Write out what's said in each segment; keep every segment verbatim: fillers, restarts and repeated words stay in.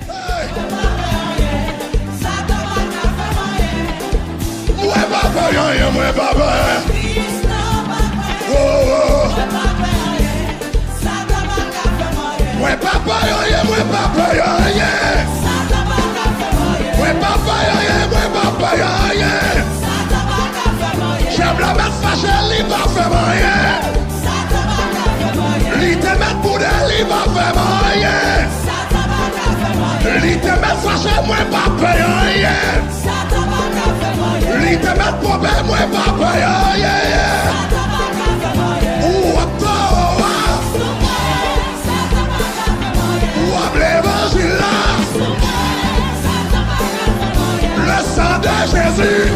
Hey! Mwen pa pè anyen, mwen pa pè. Oh, oh. Mwen pa pè anyen, mwen pa pè anyen. Mwen pa pè anyen, mwen pa pè anyen. Dyab la mèt fache, li pa fè m anyen. Li te mèt boude, li pa fè m anyen. Li te mèt fache, mwen pa pè anyen. Li te mèt ponpe, mwen pa pè anyen. Ou ap to, ou ap. W ap levanjil la. Le sang de Jésus.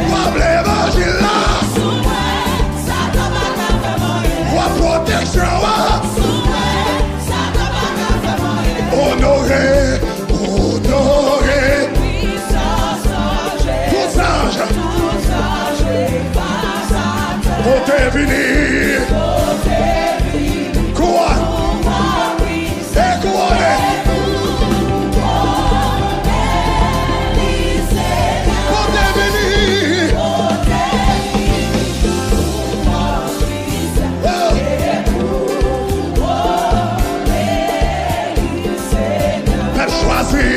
W ap levanjil la. W ap pwoteksyon an. Onore, onore. Tout zanj. Pote vini. Kouwòn. E kouwone. Pote vini. Oh. Pèp chwazi.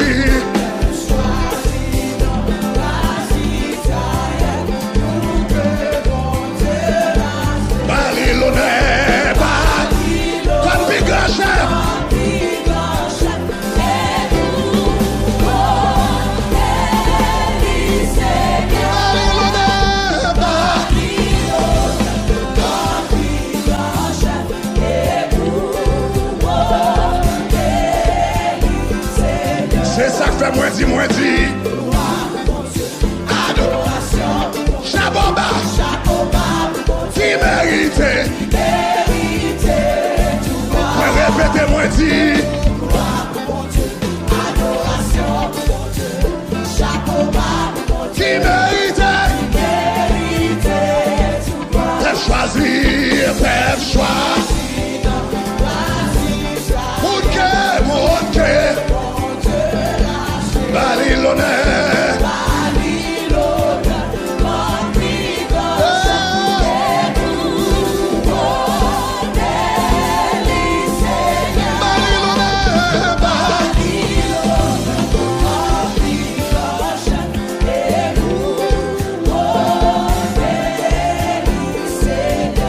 Ba li lonè, ba li lonè. Kòm pi gran chèf. Ba li lonè, ba li lonè. Se sa k fè mwen di, mwen di. Adorasyon, chapo ba, ki merite. Mwen repete, mwen di. Ki merite. Pèp chwazi, pèp chwazi. Moun ke, moun ke. Ba li lonè. Ba li lonè, ba.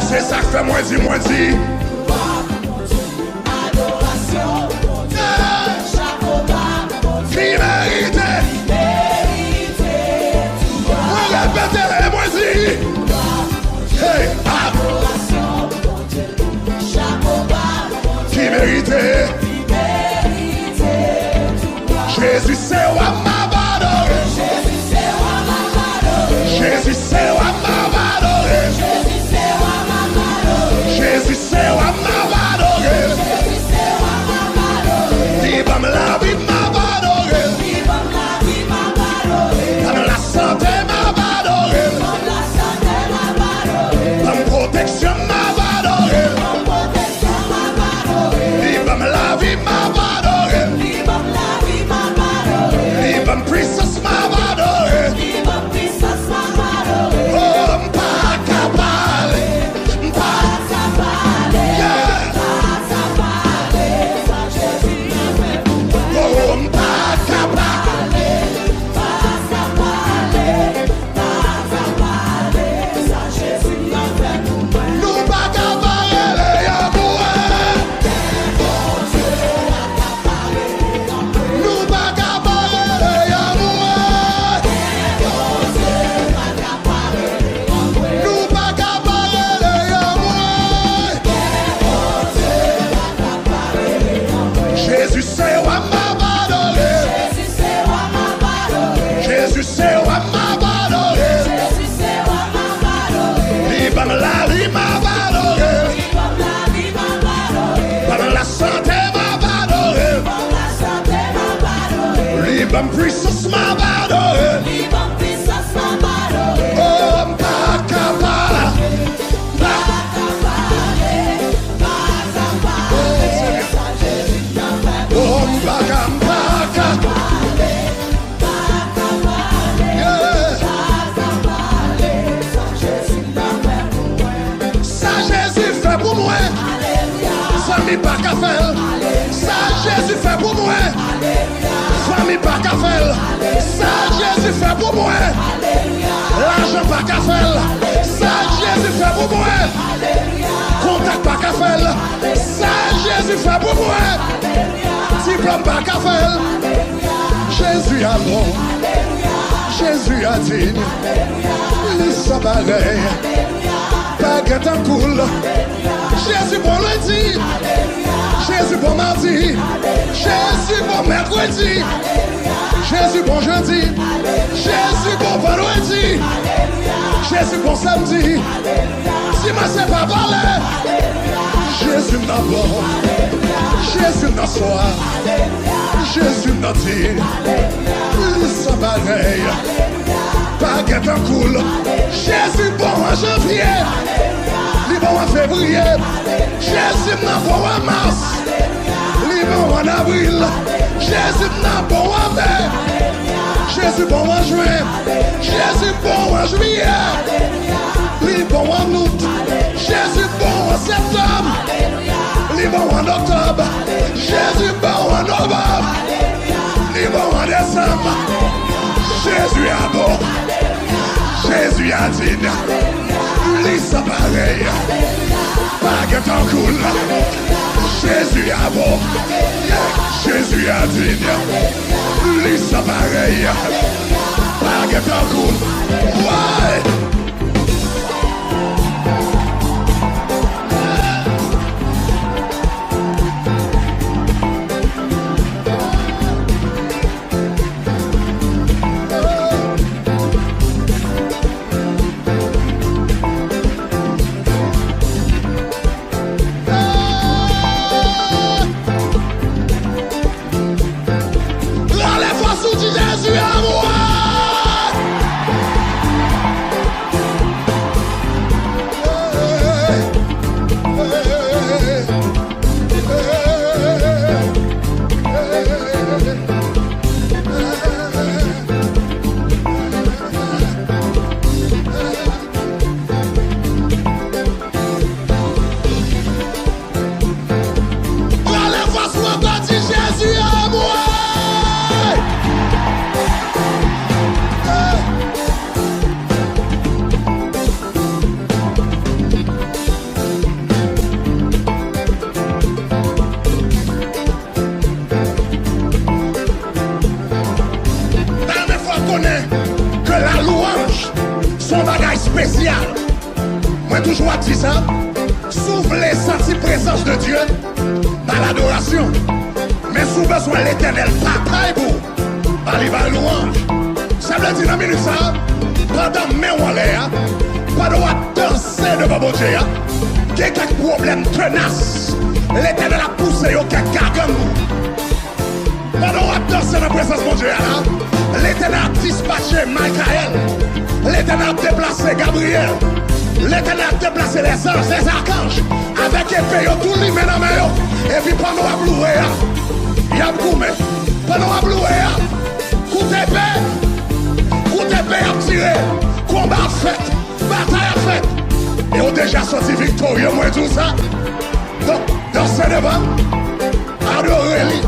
Se sa k fè mwen di, mwen di. Ki merite. Mwen repete, mwen di. Hey, ah. Ki merite. Jezi se wa m ap adore. Jezi se wa m ap adore. Jezi se wa m ap adore. Li ban m lavi, m ap adore. Ban m lasante, m ap adore. Ban m pwoteksyon, m ap adore. Li ban m lavi, m ap adore. Li ban m pwisans, m ap adore. Oh, m pa ka pale, m pa ka pale. Yeah. Oh, m pa ka pale. Nou pa ka pa rele yon mwen. Nou pa ka pa rele yon mwen. Nou pa ka pa rele yon mwen. Jezi se wa m ap adore. Jezi se wa m ap adore. Li ban m lavi, m ap adore. Ban m lasante, m ap adore. Li ban m pwisans, m ap adore. Oh, m pa ka pale. M pa ka pale. mwen. Zanmi pa ka fè l. Sa Jezi fè pou mwen. Fanmi pa ka fè l. Sa Jezi fè pou mwen. Lajan pa ka fè l. Sa Jezi fè pou mwen. Kontak pa ka fè l. Sa Jezi fè pou mwen. Diplòm pa ka fè l. Jezi a bon. Jezi a diy. Li san parèy. Pa gen tankou l. Jezi bon lendi. Jezi bon madi. Jezi bon mèkredi. Jezi bon jedi. Jezi bon vandredi. Jezi bon samdi. Dimanch se pa vòlè. Jezi m nan bon. Jezi m nan swa. Jezi m nan di. Li san parèy. Pa gen tankou l. Jezi bon an janvye. Li bon an fevriye. Jezi m nan bon an mas. Li bon an avril. Jezi m nan bon an me. Jezi bon an jen. Jezi bon an jiyè. Li bon an out. Jezi bon an septanm. Li bon an oktòb. Jezi bon an novanm. Li bon an desanm. Jezi a bon. Jezi a diy. Li san parèy. Pa gen tankou l. Jezi a bon. Jezi a diy. Li san parèy. Pa gen tankou l. Woy! Rale fòs ou di Jezi a mwen. Rale fòs ou ankò, di Jezi a mwen. Mwen ta renmen fè w konnen ke la louanj se yon bagay espesyal. Mwen toujou ap di sa, si w vle santi prezans de Dye, ba l adorasyon. Men si w bezwen Letènèl batay pou ou, ba li bay louanj. Sa vle di nan minit sa, pandan men w anlè a, pandan w ap danse devan Bondye a, gen kèk pwoblèm tenas Letènèl ap pouse yo, kèk gagann. Pandan w ap danse nan prezans Bondye a la, Letènèl ap dispatche Mikayèl. Letènèl ap deplase Gabriyèl. Letènèl ap deplase lèzanj, lèzakanj, avèk epe yo tou limen nan men yo. Epi pandan w ap louwe a, y ap goumen. Pandan w ap louwe a, kout epe, kout epe y ap tire. Konba ap fèt, batay ap fèt. E w deja soti viktorye, mwen di w sa. Donk, danse devan l, adore li,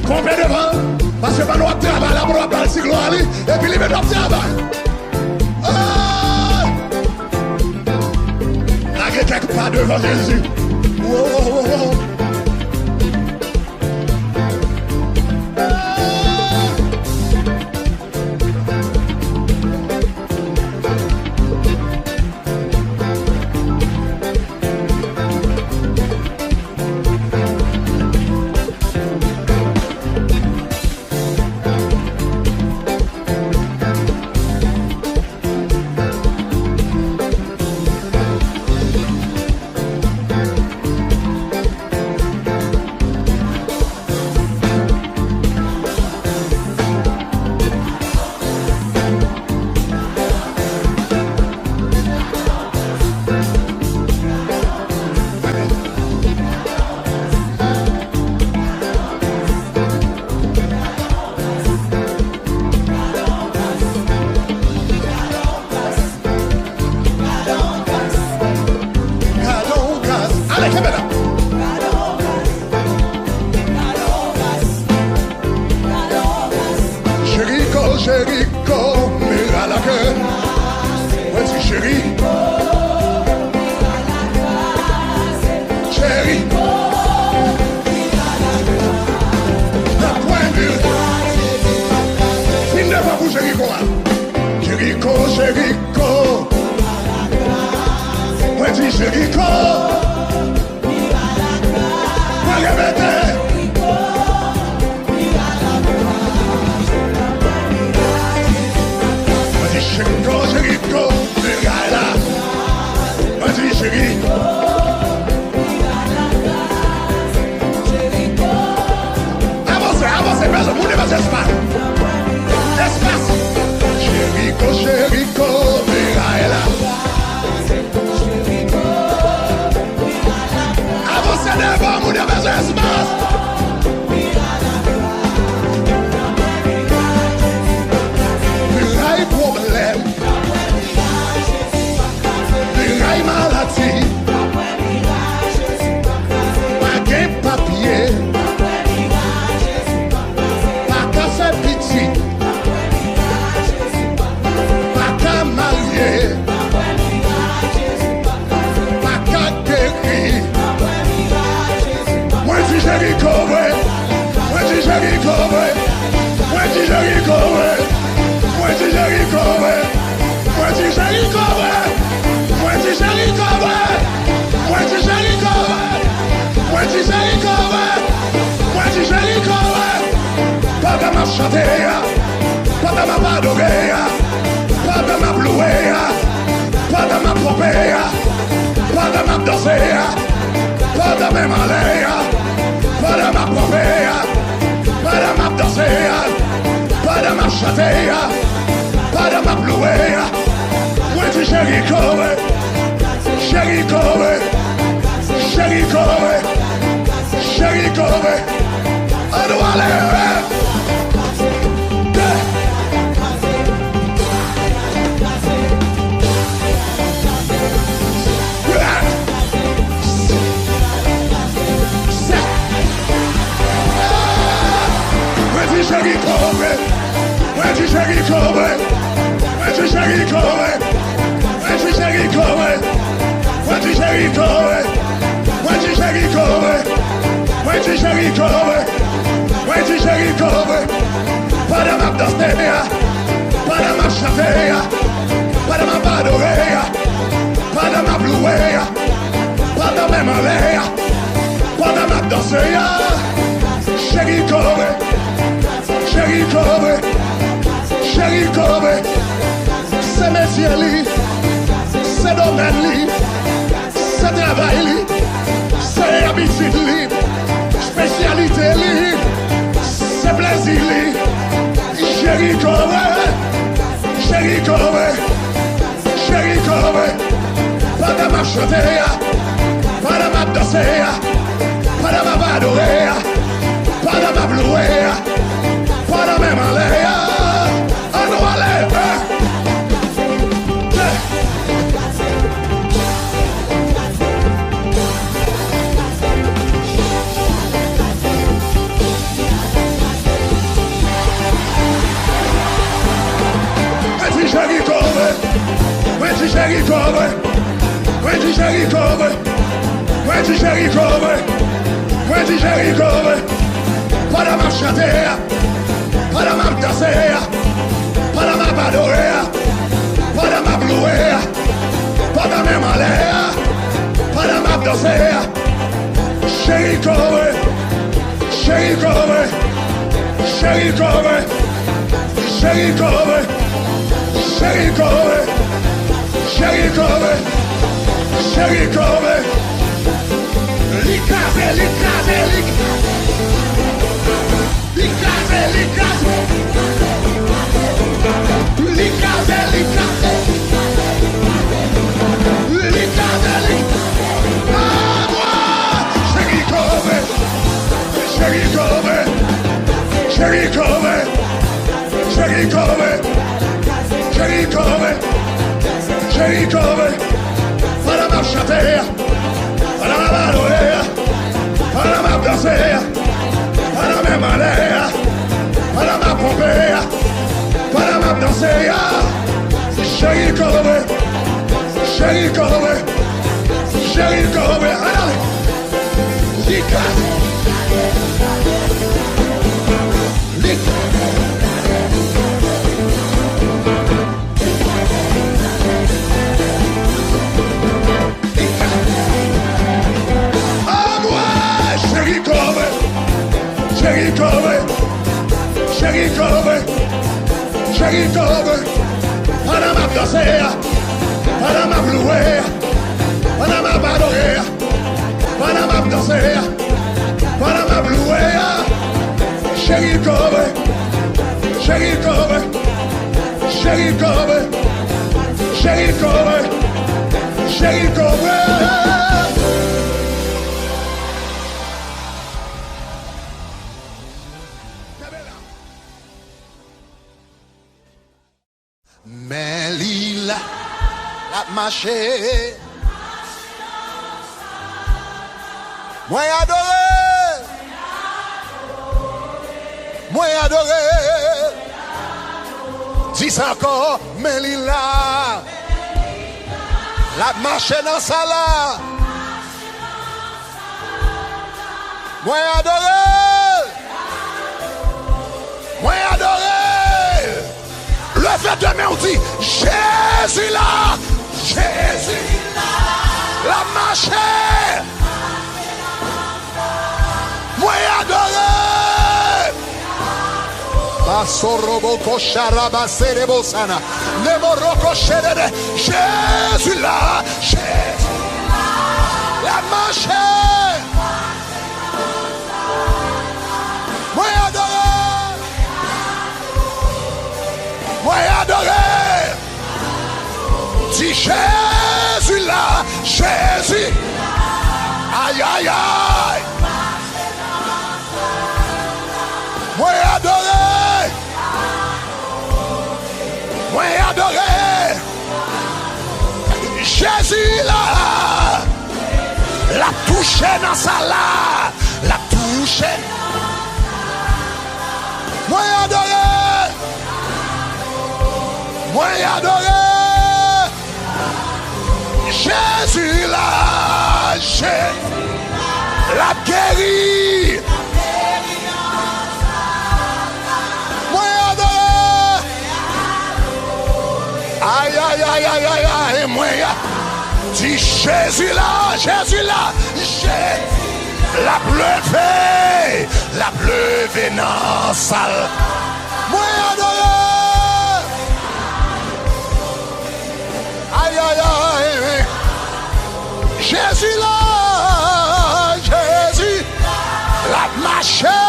konpe devan l, paske pandan w ap travay la, pandan w ap ba l ti glwa li, epi li menm l ap travay. Ah! Lage kèk pa devan Jezi. Wo, wo, wo, wo. Ah! Kenbe la. Jeriko, Jeriko, mira la kè. Mwen di Jeriko. Jeriko. Fin devan pou Jeriko a. Jeriko, Jeriko. Mwen di Jeriko. Mwen repete. Mwen di Jeriko, Jeriko, miray la. Mwen di Jeriko. Avanse, avanse, bezwen moun, bezwen espas. Espas. Jeriko, Jeriko, miray la. Avanse devan, moun yo bezwen espas. Miray pwoblèm. Miray maladi. Pa gen papye. Pa ka fè pitit. Pa ka marye. Pa ka geri. Mwen di Jeriko vre. Mwen di Jeriko vre. Mwen di Jeriko vre. Mwen di Jeriko vre. Mwen di Jeriko vre. Mwen di Jeriko vre. Mwen di Jeriko vre. Mwen di Jeriko vre. Mwen di Jeriko vre. Pandan m ap chante a, pandan m ap adore a, pandan m ap louwe a, pandan m ap ponpe a, pandan m ap danse a, pandan men m anlè a, pandan m ap ponpe a, pandan m ap danse a, pandan m ap chante a, pandan m ap louwe a, mwen di Jeriko vre, Jeriko vre, Jeriko vre, Jeriko vre. Ann ale! Mwen di Jeriko vre. Mwen di Jeriko vre. Mwen di Jeriko vre. Mwen di Jeriko vre. Mwen di Jeriko vre. Mwen di Jeriko vre. Mwen di Jeriko vre. Mwen di Jeriko vre. Pandan m ap danse a, pandan m ap chante a, pandan m ap adore a, pandan m ap louwe a, pandan men m anlè a, pandan m ap danse a, Jeriko vre. Jeriko vre. Jeriko vre. Se metye li. Se domèn li. Se travay li. Se abitid li. Espesyalite li. Se plezi li. Jeriko vre. Jeriko vre. Jeriko vre. Pandan m ap chante a, pandan m ap danse a, pandan m ap adore a, pandan m ap louwe a, pandan men m anlè a, ann ale! Mwen di Jeriko vre. Mwen di Jeriko vre. Mwen di Jeriko vre. Mwen di Jeriko vre. Mwen di Jeriko vre. Pandan m ap chante a, pandan m ap danse a, pandan m ap adore a, pandan m ap louwe a, pandan men m anlè a, pandan m ap danse a, Jeriko vre. Jeriko vre. Jeriko vre. Jeriko vre. Jeriko vre. Jeriko vre. Jeriko vre. Li kraze, li kraze, li kraze. Li kraze, li kraze. Li kraze, li kraze. Li kraze, li kraze. Ah, bwa! Jeriko vre. Jeriko vre. Jeriko vre. Jeriko vre. Jeriko vre. Jeriko vre. Pandan m ap chante, pandan m ap adore. Cheri, kòve, ann ale. Li ka. Li ka. Li ka. Anmwe, cheri, kòve. Cheri, kòve. Cheri, kòve. Cheri, kòve. Pandan m ap danse a. Pandan m ap louwe a. Pandan m ap adore a. Pandan m ap danse a. Pandan m ap louwe a. Cheri, kòve. Cheri, kòve. Cheri, kòve. Cheri, kòve. Cheri, kòve. Men li la, l ap mache. Mwen adore. Mwen adore. Di sa ankò, men li la. L ap mache nan sal la. Mwen adore l. Mwen adore l. Leve de men w di, Jezi la. Jezi la. L ap mache. Mwen adore l. Basorobo kosharaba serebo sana. Nemoroko sherede. Jezi la. Jezi la. L ap mache. Mwen adore. Mwen adore. Di Jezi la. Jezi. Ayayay. Mwen adore. Mwen adore. Jezi la. L ap touche nan sal la. L ap touche. Mwen adore. Mwen adore. Jezi la, Jezi la, l ap geri. Mwen adore. Ay, ay, ay, ay, ay, ay, mwen a. Di Jezi la, Jezi la, Jezi la. L ap leve, l ap leve nan sal. Mwen adore. Ay, ay, ay. Jezi la, Jezi. L ap mache.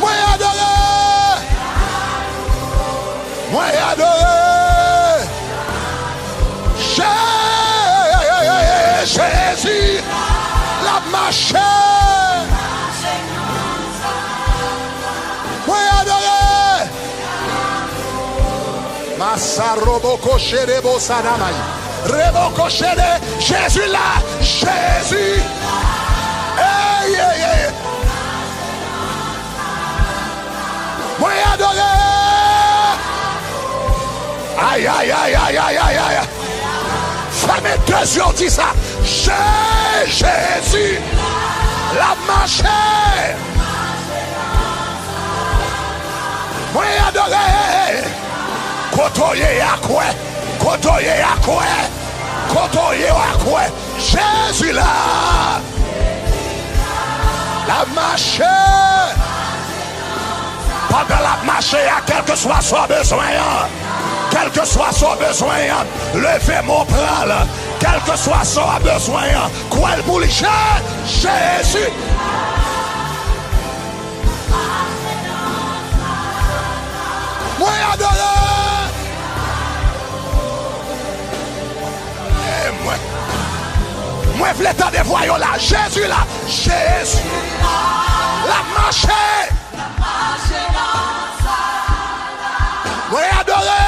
Mwen adore. Mwen adore. Je-, Jezi. L ap mache. Mwen adore. Masaroboko sherebo sanamay. Reboko shere. Jezi la. Jezi. Ey, ey, ey. Mwen adore. Ay, ay, ay. Fèmen de zye w, di sa. Je-, Jezi. L ap mache. Mwen adore. Kote w ye a kwè. Kote w ye a kwè. Kote w ye a kwè. Jezi la. L ap mache. Pandan l ap mache a, kèlkeswa sa w bezwen an, kèlkeswa sa w bezwen an, leve men w pran l. Kèlkeswa sa w bezwen an, kwè l pou li. Je-, Jezi. Mwen adore. E mwen, mwen vle tande vwa yo la. Jezi la. Jezi la. L ap mache. Mwen adore.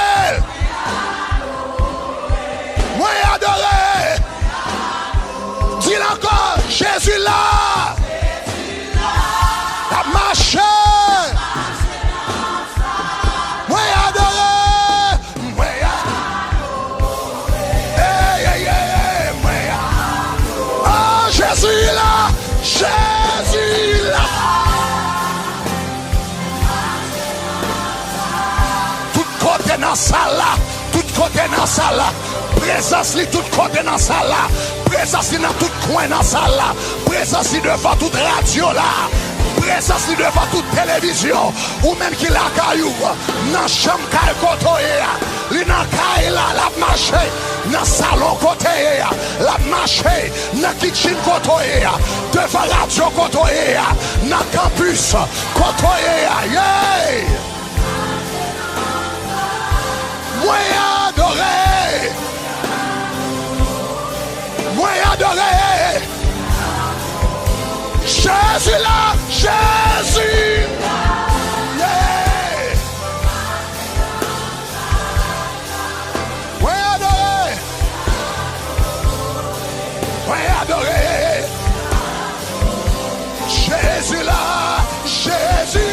Mwen adore. Di l ankò. Jezi la. L ap mache. Mwen adore. Mwen a-, Sal la, tout kote nan sal la. Prezans li tout kote nan sal la. Prezans li nan tout kwen nan sal la. Prezans li devan tout radyo la. Prezans li devan tout televizyon. Ou menm ki lakay ou, nan chanm kay kote w ye a. Li nan kay la, l ap mache. Nan salon kote w ye a, l ap mache. Nan kitchen kote w ye a, devan radyo kote w ye a, nan kanpis kote w ye a. Yeah! Mwen adore. Mwen adore. Jezi la, Jezi. Yeah. Mwen adore. Mwen adore. Jezi la, Jezi.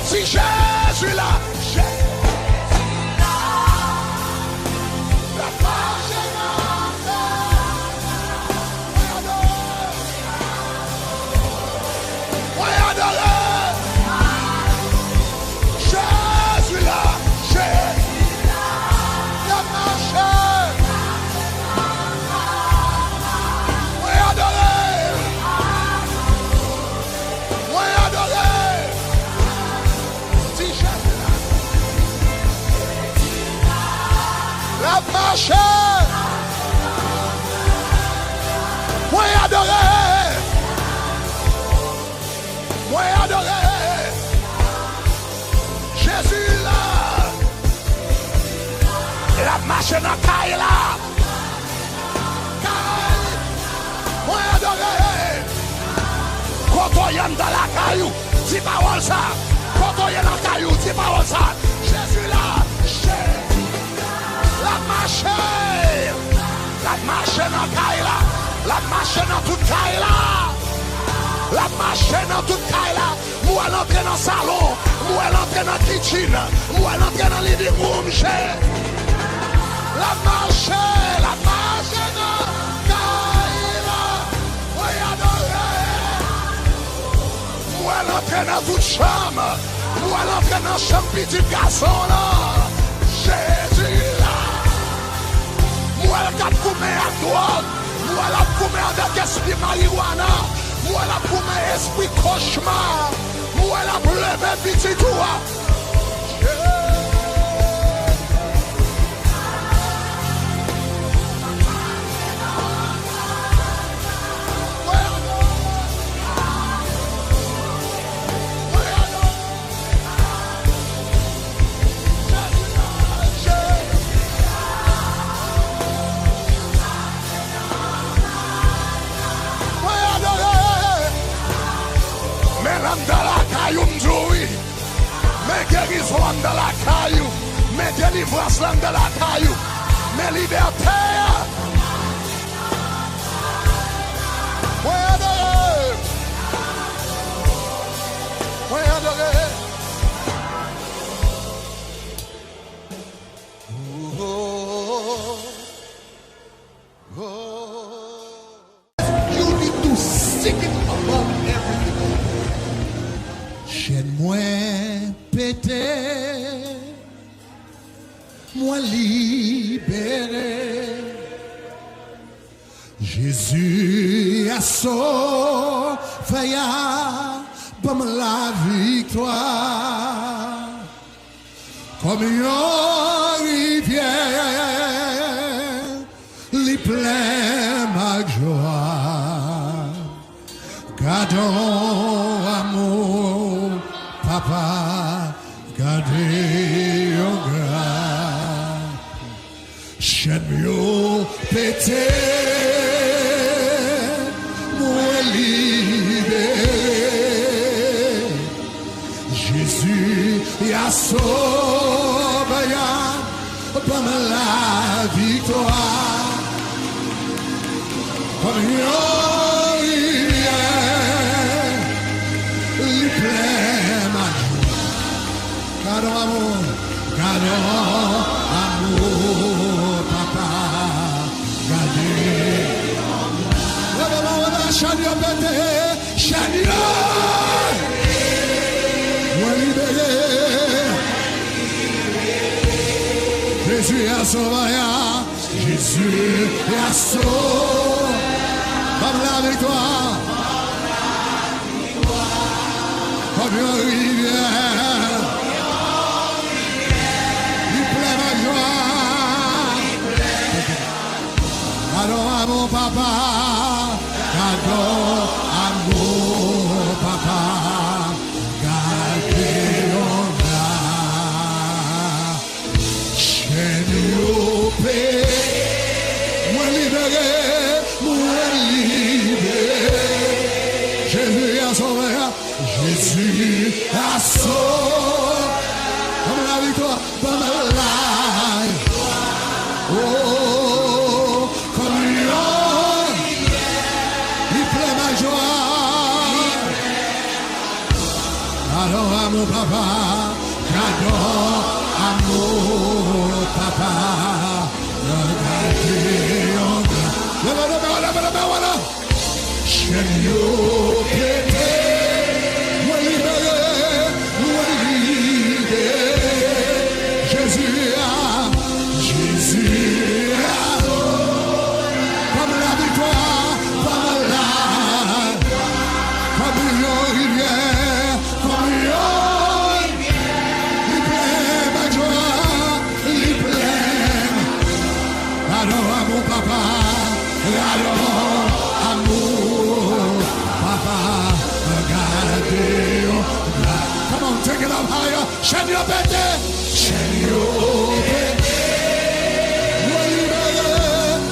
Si Jezi la, Jezi la, l ap mache nan kay la. Mwen adore, mwen adore. Jezi la, Jezi la, l ap mache. Mwen adore. Mwen adore. Di Jezi la. L ap mache. Mwen adore. Mwen adore. Jezi la. L ap mache nan kay la. Kay. Mwen adore. Kote w ye anndan lakay ou, di pawòl sa. Kote w ye nan kay ou, di pawòl sa. Jezi la. Jezi la. L ap mache. L ap mache nan kay la. L ap mache nan tout kay la. L ap mache nan tout kay la. M wè l antre nan salon. M wè l antre nan kitchen. M wè l antre nan living room. Je-, l ap mache, l ap mache nan kay la. Mwen adore. M wè l antre nan tout chanm. M wè l antre nan chanm pitit gason w lan. Jezi la. M wè l k ap goumen ak dwòg. M wè l ap goumen avèk espri mariwana. M wè l ap goumen espri kochma. M wè l ap leve pitit ou a. Mwen adore. Men l anndan lakay ou, m di w wi. Men gerizon anndan lakay ou. Men delivrans la anndan lakay ou. Men libète a. Mwen adore. Mwen adore. Oh, oh, oh. You need to seek it above everything. Chèn mwen pete, mwen libere. Jezi a sovè a, ban m laviktwa. Kòm yon rivyè, li plen m ak jwa. Gadon amou, papa, gade yon gras. Chèn yo pete, mwen libere. Jezi a sovè a, ban m laviktwa. Kòm yon rivyè, li plen m ak jwa. Gadon amou, gadon amou, papa, gade. Leve men w la, chèn yo pete, chèn yo. Mwen libere. Jezi a sovè a, Jezi a sovè. Ban m laviktwa. Kòm yon rivyè, li plen ak jwa. Gadon amou, papa, gadon amou, papa, gade yon gras. Chèn yo pe, mwen libere, mwen libere. Jezi a sovè a, Jezi a sovè. Ban m laviktwa, ban m lavi. Oh, kòm yon rivyè, li plen m ak jwa. Gadon amou, Papa, gadon amou, papa, gade yon gra. Leve, leve, leve, leve, leve. Chèn yo pete, mwen libere, mwen libere. Jezi a, Jezi a. Kòm laviktwa, kòm la, kòm yon rivyè, kòm yon rivyè, li plen bak jwa, li plen. Gadon amou papa, gadon amou papa, gade yon gra. Come on, take it up higher. Chèn yo pete, chèn yo pete. Mwen libere,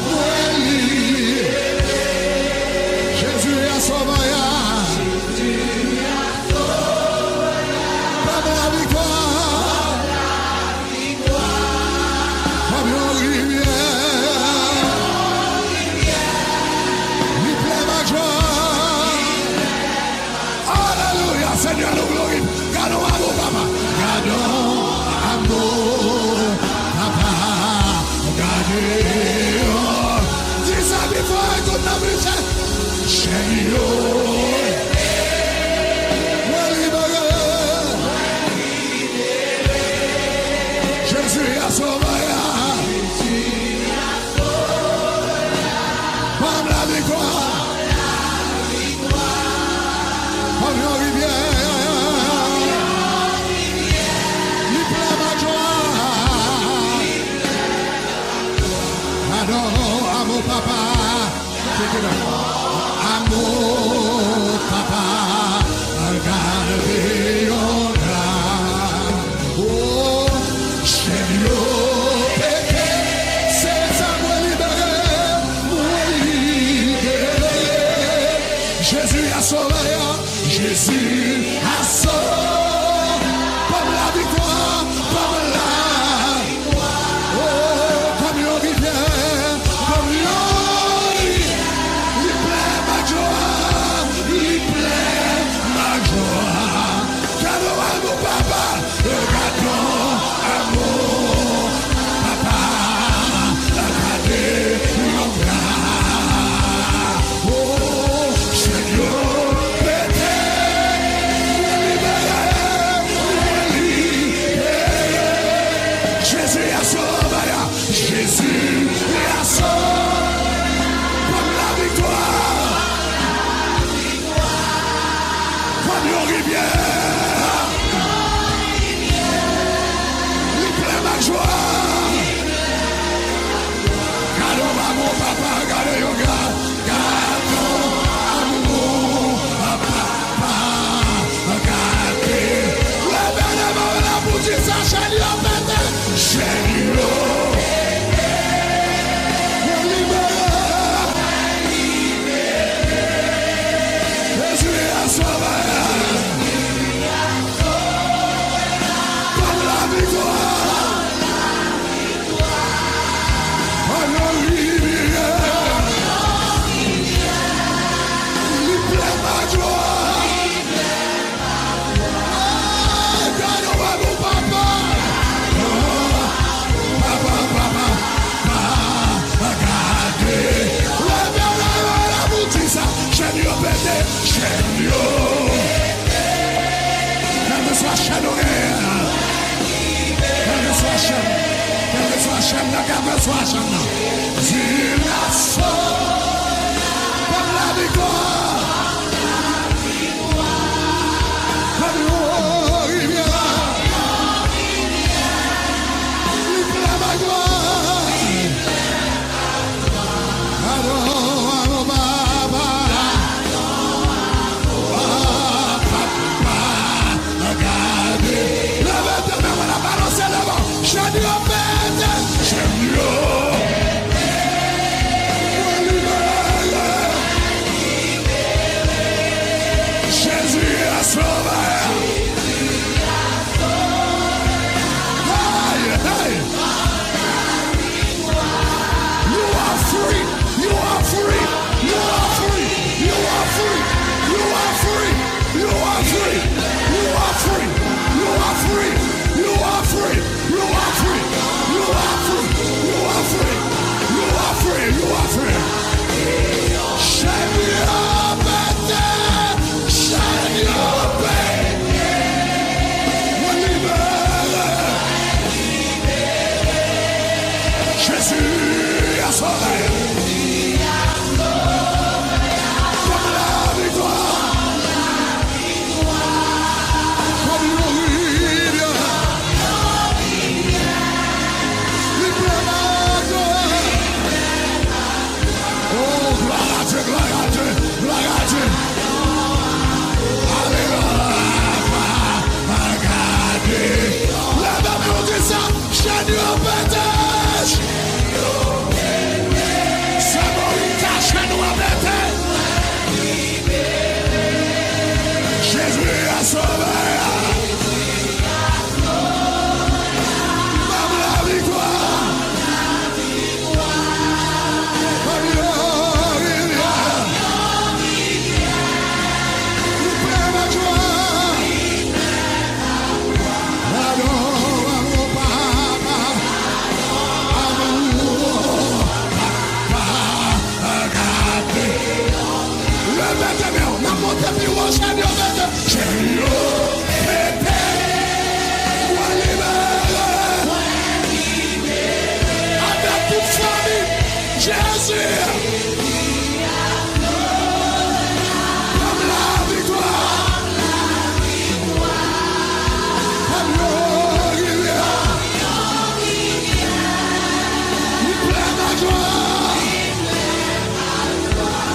mwen libere. Jezi a sovè a. Kòm laviktwa. Kòm yon rivyè. Li plen bak jwa. Alelouya, Senyè, nou glorifye. Gadon amou, papa. Gadon amou, papa. Gade yo. Di sa pi fò, ekout nan plis. Chèn yo. Mwen libere. Jezi a sovè a. Kòm laviktwa. Kòm yon rivyè. Li plen bak jwa. Gadon amou papa. Amou papa, gade yon gra. O, chèn yo pete, se sa mwen libere, mwen libere. Jezi a sovè a, Jezi a sovè. Kòm laviktwa, kòm la. O, kòm yon rivyè, kòm yon rivyè, li plen bak jwa, li plen bak jwa. Gadon amou papa, gadon amou papa, gade yon gra. O, chèn yo pete, mwen libere, mwen libere. Jezi a sovè a, Jezi a sovè a. Kòm laviktwa, kòm yon rivyè, li plen bak jwa. Gadon amou papa, gade yon gra. Gadon amou papa, gade. Leve, leve, leve pou di sa, chèn yo pete. Chèn yo. Mwen libere. Jezi a sovè. Kòm laviktwa. Kòm yon rivyè. Li plen bak jwa. Ay, gadon amou papa. Papa, papa, papa, gade. Leve, leve, leve pou di sa. Chèn yo pete. Chèn yo. Kèlkeswa chèn ou genyen an. Kèlkeswa chèn. Kèlkeswa chèn nan, kèlkeswa chèn nan. Di l a sovè a. Kòm laviktwa. Kòm yon rivyè. Li plen bak jwa. Gadon amou papa. Papa, gade. Leve tèt mwen, mwen ap balanse devan. Chèn yo pete. Chèn yo. Mwen Chèn yo pete! Samorita, chèn yo pete! Jezi a sove! Ban m laviktwa! Li plen lajwa. Gadon amou papa, amou papa, gade. Leve te men w, n ap monte pi wo, chèn yo pete, chèn yo pete. Mwen libere. Avèk tout fanmi, Jezi. Ban m laviktwa. Kòm yon rivyè. Li plen lajwa.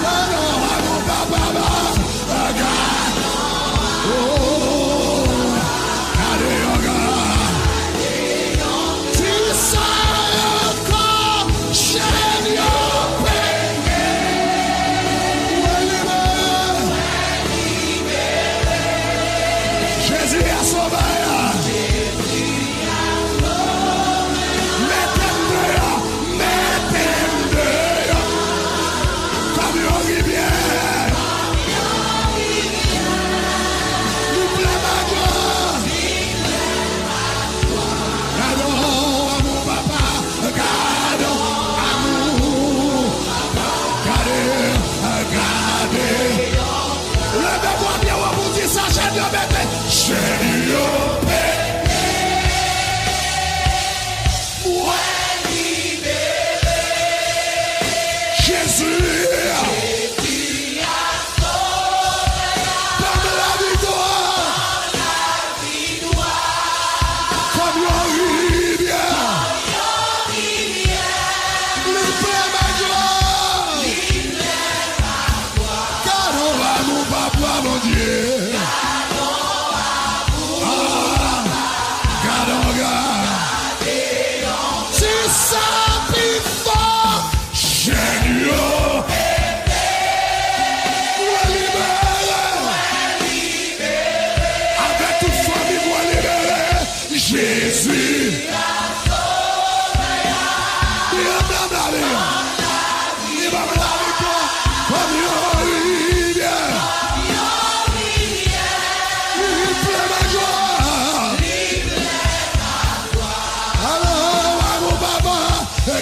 Gadon amou papa, gade. Oh, gade yon gade. Ti sa yo ankò, chèn yo pete. Mwen libere. Jezi a sovè. Mete m deyò, mete m deyò. Kòm yon rivyè. Li plen lajwa. Gadon amou papa, gadon amou. Gade, gade. Leve vwa byen wo pou di sa, chèn yo pete. Chèn yo pete. Mwen libere. Jezi. Ban m laviktwa. Kòm yon rivyè. Li plen lajwa. Gadon amou papa Bondye. Ah, gadon gade. Ti sa pi fò. Chèn yo. Mwen libere. Avèk tout fanmi mwen libere. Jezi. Li ban m lavi. Li ban m laviktwa. Kòm yon rivyè. Li plen lajwa. Gadon amou papa,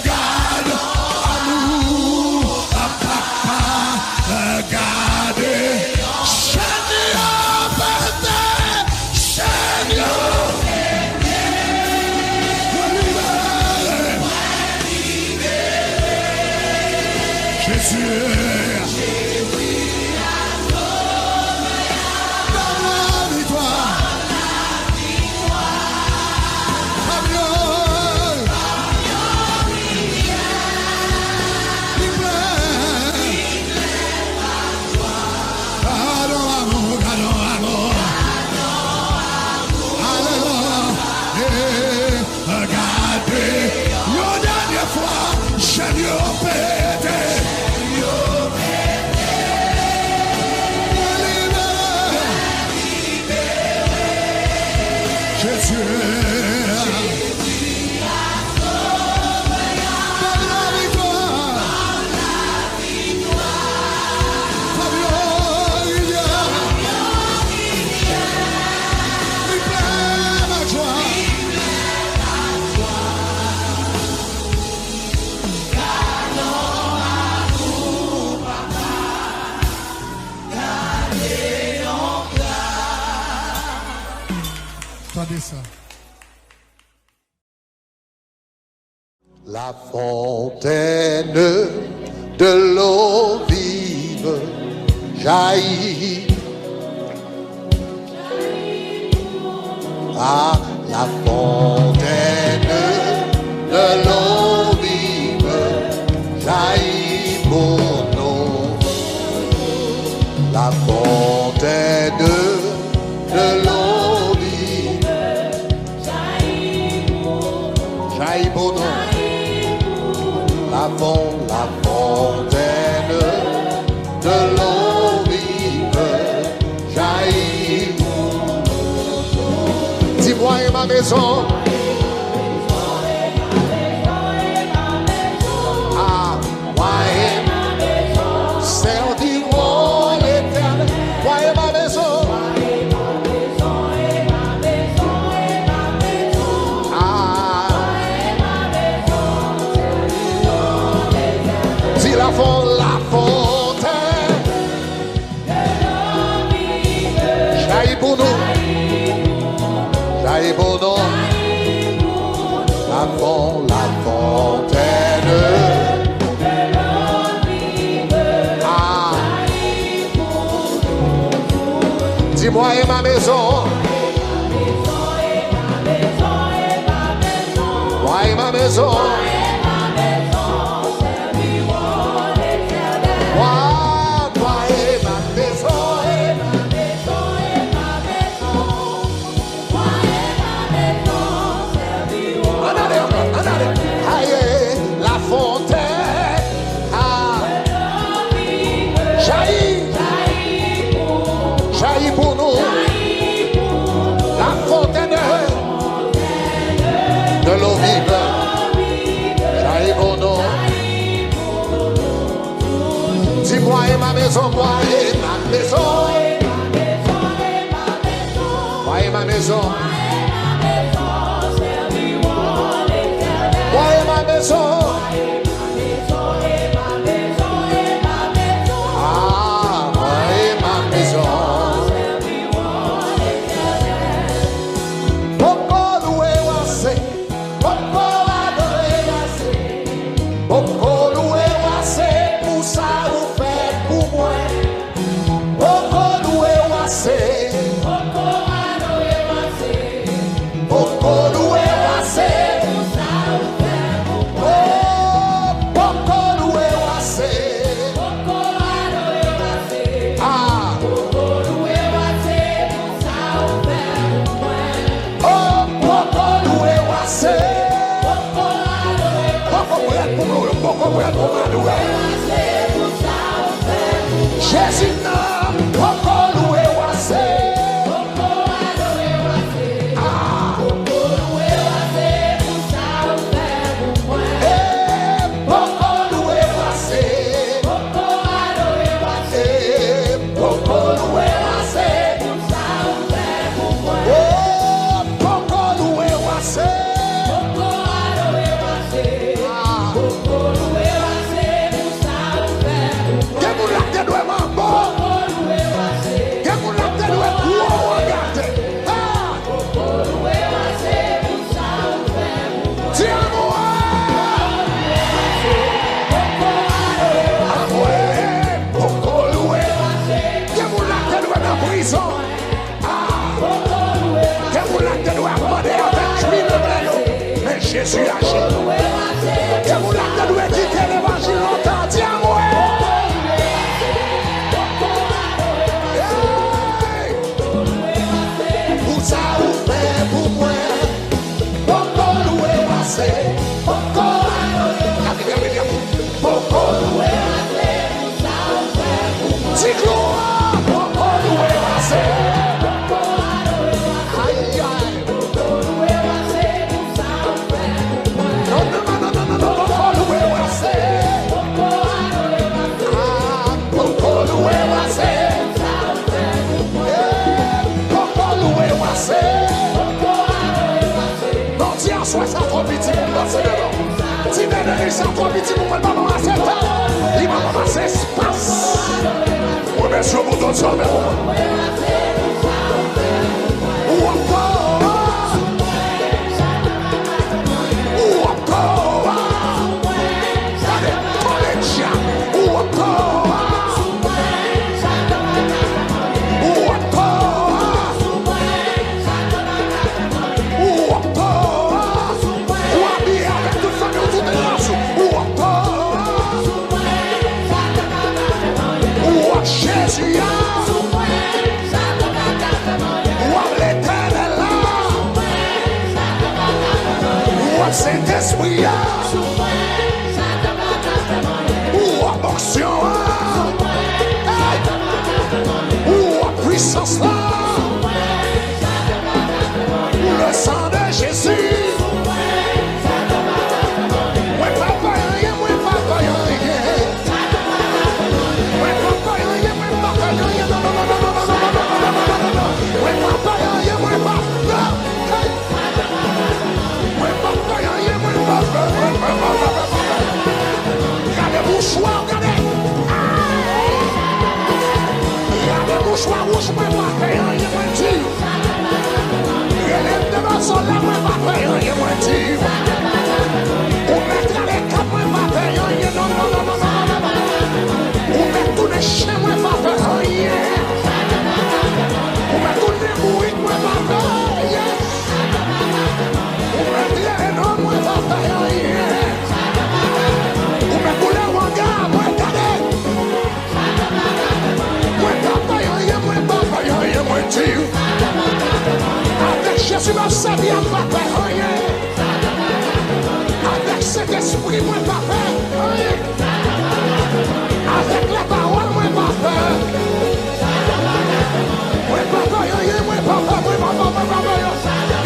gadon amou papa, gade. Chèn yo pete, chèn yo pete. Mwen libere. Jezi. Ban m laviktwa. Gadon amou, gadon amou. Alelouya. Eh, gade. Yon dènye fwa, chèn yo pete. Mwen libere. Jezi. Ban m laviktwa. Kòm yon rivyè. Li plen lajwa. Tande sa. La fontaine de l'eau vive jaillit. Ah, la fontaine de l'eau vive jaillit pour nous. La fontaine de l'eau vive. Jaillit pour nous. Jaillit pour nous, la fon-, la fontaine de l'eau vive, jaillit pour nous. Dis, moi et ma maison. Ah, moi et ma maison servirons l'Éternel. Moi et ma maison. Ah. Dis, la fon-, la fontaine. Jaillit pour nous. Jaillit pour nous. La fon-, la fontaine. Ah. Dis, moi et ma maison. Moi et ma maison. Moi, moi et ma maison. Ann ale ankò, ann ale. Aye, la fontaine. Ah. Jaillit. Jaillit pour nous. La fontaine de l'eau vive. Jaillit pour nous. Dis, moi et ma maison, moi et ma maison. Moi et ma maison. Moi et ma maison. Ah, moi et ma maison. Poko louwe w ase. Poko adore w ase. Poko louwe w ase pou sa ou fè pou mwen. Poko louwe w ase. Poko adore w ase. Poko louwe w ase. Oh, poko louwe w ase. Ah. Oh, poko louwe w ase. Poko prèt pou m louwe, poko prèt pou m adore. Jezi nan, poko louwe w ase. Ah. Eh, poko louwe w ase. Eh, poko louwe w ase. Oh, poko louwe w ase. Ah. Gen moun la k te dwe manbo. Gen moun la k te dwe gwo angajman. Ah. Di amwe. Amwe. Poko louwe. Gen moun la k te dwe nan prizon. Ah! Gen moun la k te dwe ap mande avèk kwi nan men yo. Men Jezi aji. Gen moun la k te dwe kite levanjil lontan. Di amwe. Hey! Pou sa ou fè pou mwen. Poko louwe w ase. Poko adore w ase. Poko louwe w ase. Ti glwa, poko louwe w ase. Ayayay. Non, non, non, poko louwe w ase. Ah, poko louwe w ase. Eh, poko louwe w ase. Non, di aswè sa twò piti pou m pase devan. Ti bènèj sa twò piti pou mwen, pa ban m ase tan. Li pa ban m ase espas. Remèsye w pou tout sa w fè pou mwen. Ou ankò. Ou ankò. Gade, mande Dja. Ou ankò. Ou ankò. Ou ankò. Ou abiye avèk tout fanmi w, tout rans ou. Ou ankò. Ou ak Jezi a. Lespri a. Ou wè onksyon an. Hey! Ou wè pwisans la. Le sang de Jésus. Mwen pa pè anyen, mwen pa pè anyen. Mwen pa pè anyen, mwen pa pè anyen. Non, non, non, non. Mwen pa pè anyen, mwen pa, non. Hey! Mwen pa pè anyen, mwen pa pè, mwen pa pè, mwen pa pè. Gade mouchwa, gade. Gade mouchwa wouj, mwen pa pè anyen, mwen di. Rele m devan solèy, mwen pa pè anyen, mwen di. Ou mèt rale kap, mwen pa pè anyen, non, non, non. Ou mèt tounen chen, mwen pa pè anyen. Ou mèt tounen bourik, mwen pa pè anyen. Ou mèt rele non, mwen pa pè anyen. Ou mèt boule wanga, mwen gade. Mwen pa pè anyen, mwen pa pè anyen, mwen di. Avèk Jezi m ap sèvi a, m pa pè anyen. Avèk Sentespri, mwen pa pè anyen. Avèk lapawòl, mwen pa pè. Mwen pa pè anyen, mwen pa pè, mwen pa pè, mwen pa pè.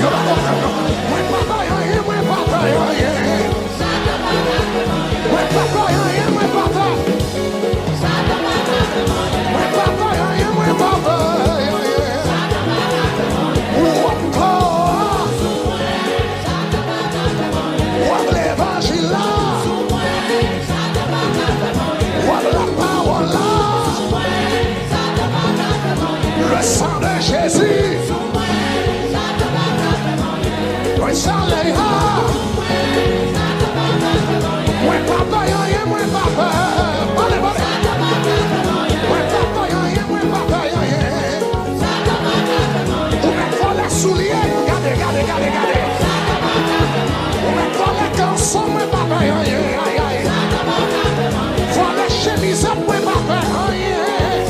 Yo pa konprann non. Mwen pa pè anyen, mwen pa pè anyen. Mwen pa pè anyen, mwen pa pè. Mwen pa pè anyen, mwen pa pè anyen. Ou ap kò. W ap levanjil la. W ap lapawòl la. Le sang de Jésus. Mwen salye a. Mwen pa pè anyen, mwen pa pè. Pale, pale. Mwen pa pè anyen, mwen pa pè anyen. Ou mèt vòlè soulye, gade, gade, gade, gade. Ou mèt vòlè kanson, mwen pa pè anyen, ay, ay. Vòlè chemizèt, mwen pa pè anyen.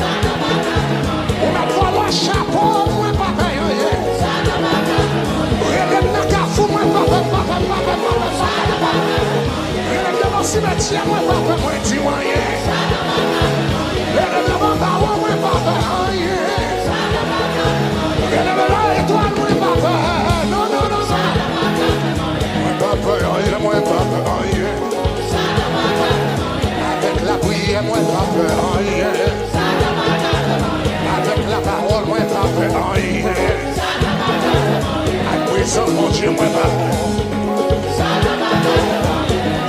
Ou mèt vòlè chapo, mwen pa pè anyen. Rele m nan kafou, mwen pa pè, pa pè, pa pè, pa pè, pa pè, pa pè. Rele m devan simetyè, mwen pa pè, mwen di w anyen. Rele m devan bawo, mwen pa pè anyen. Rele m nan etwal, mwen pa pè. Non, non, non, non. Mwen pa pè anyen, mwen pa pè anyen. Avèk lapriyè, mwen pa pè anyen. Avèk lapawòl, mwen pa pè anyen. Ak prezans Bondye, mwen pa pè.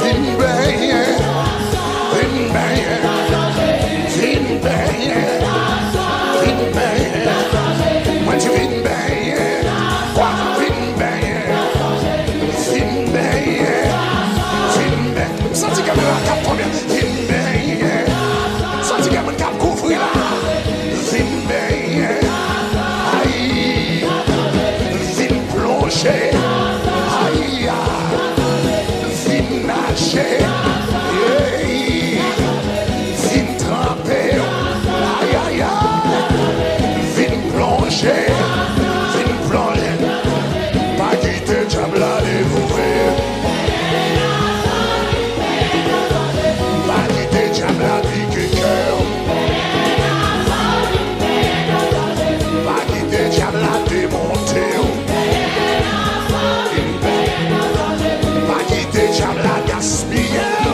Vin benyen, vin benyen, vin benyen, vin benyen. Mwen di vin benyen, kwa vin benyen, vin benyen, vin benyen. M santi kamera k ap tonbe. Vin benyen. Santi gen moun k ap kouvri la. Vin benyen. Ay. Vin plonje. Ay, ya. Vin naje. Ey. Vin tranpe. Ay, ay, ay. Vin plonje. Vin plonje. Pa kite dyab la devore. Pa kite dyab la pike kè w. Pa kite dyab la demonte w. Pa kite dyab la gaspiye w.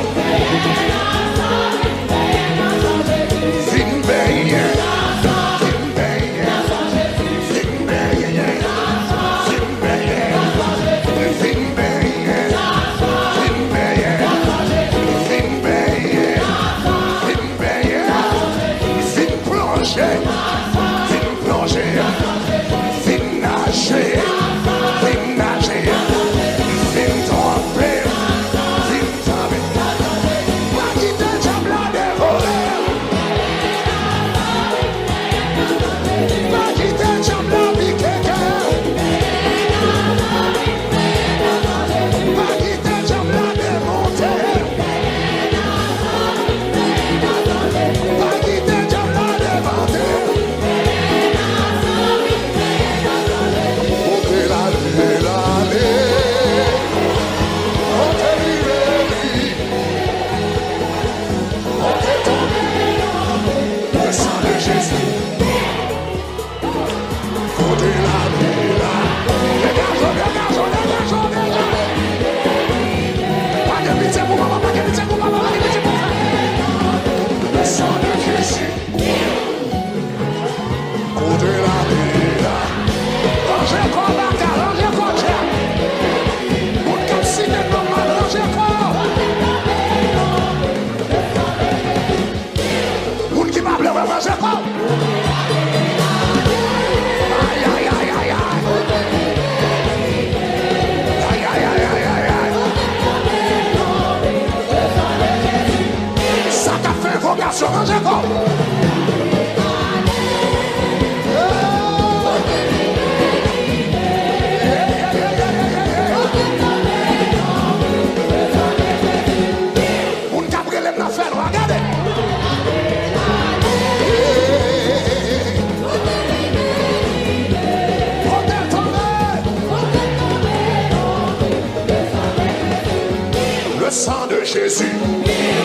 Le sang de Jésus,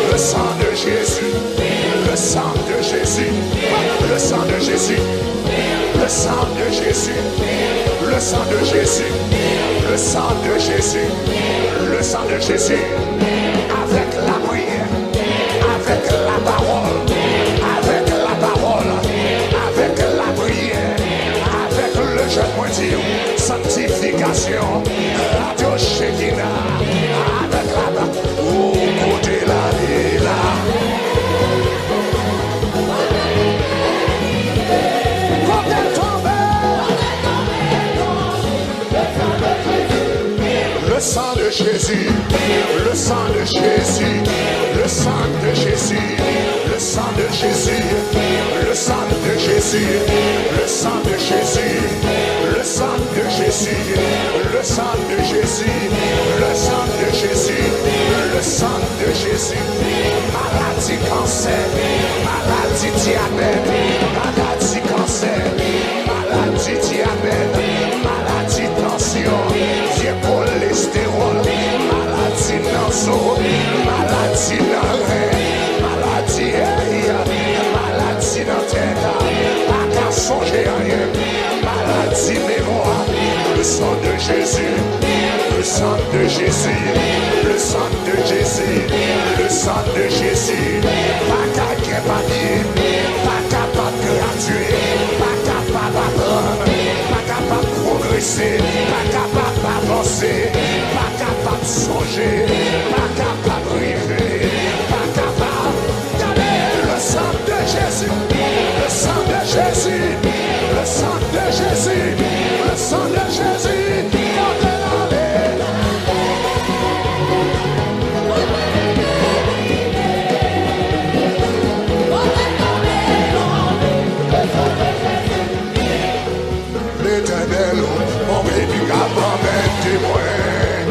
le sang de Jésus, le sang de Jésus, le sang de Jésus, le sang de Jésus, le sang de Jésus, le sang de Jésus, le sang de Jésus, avec la prière, avec la parole, avec la parole, avec la prière, avec le jeûne, mwen di, sanctification, Radio Shekinah, avec la parole. Ou kote l ale la. Kote l tonbe. Le sang de Jésus, le sang de Jésus, le sang de Jésus, le sang de Jésus, le sang de Jésus, le sang de Jésus, le sang de Jésus, le sang de Jésus, le sang de Jésus, le sang de Jésus. Maladi kansè, maladi dyabèt, maladi kansè, maladi dyabèt, maladi tansyon, vye kolestewòl, maladi nan zo, maladi nan ren, maladi, hey, maladi nan tèt, pa ka sonje anyen, maladi memwa. Le sang de Jésus, le sang de Jésus, le sang de Jésus, le sang de Jésus. Pa ka gen papye, pa kapab gradye, pa kapab aprann, pa kapab pwogrese, pa kapab avanse, pa kapab sonje, pa kapab rive, pa kapab. Gade, le sang de Jésus, le sang de Jésus, le sang de Jésus, le sang de Jésus. Kote l ale? Letènèl, montre m ki ka pèmèt temwen.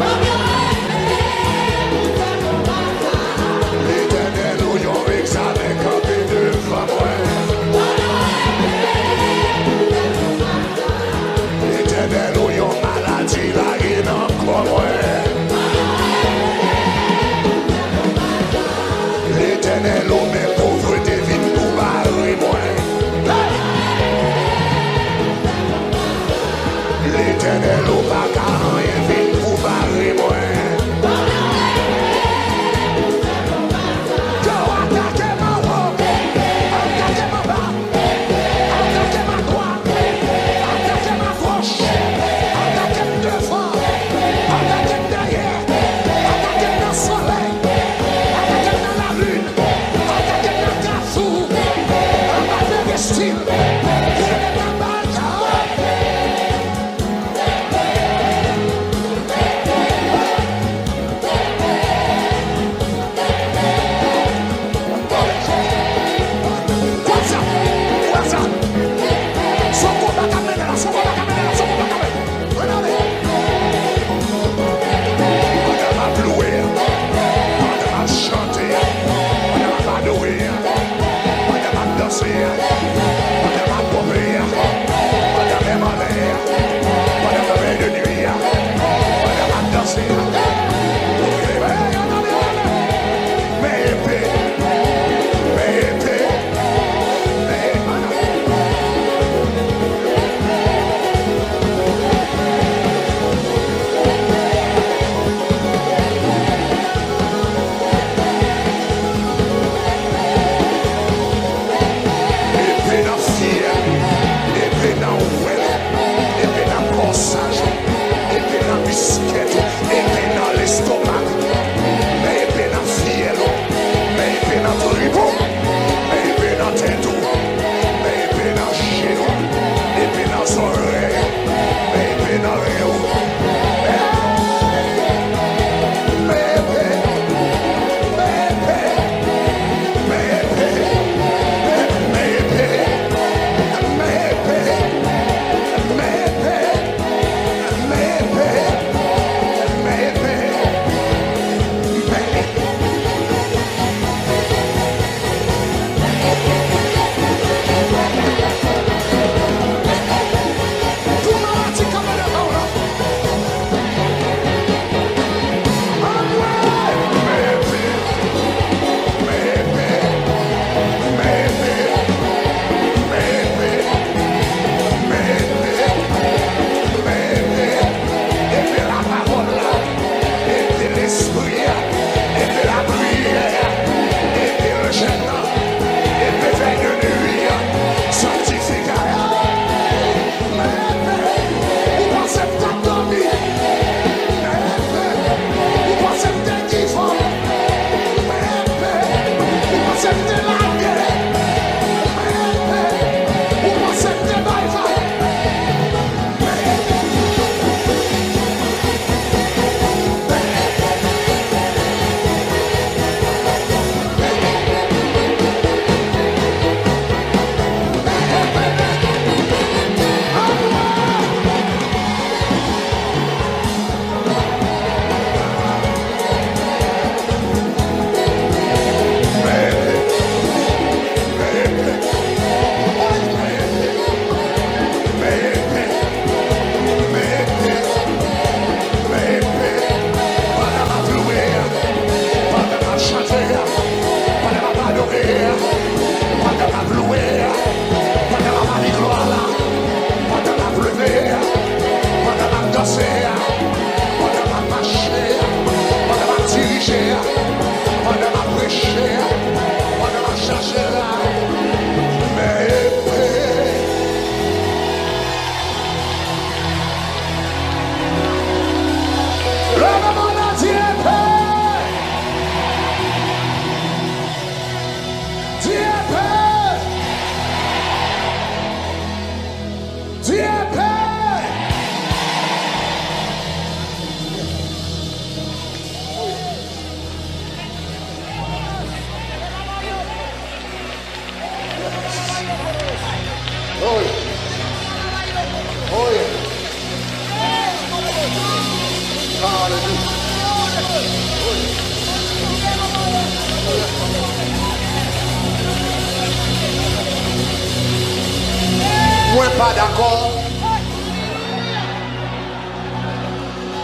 Mwen pa dakò.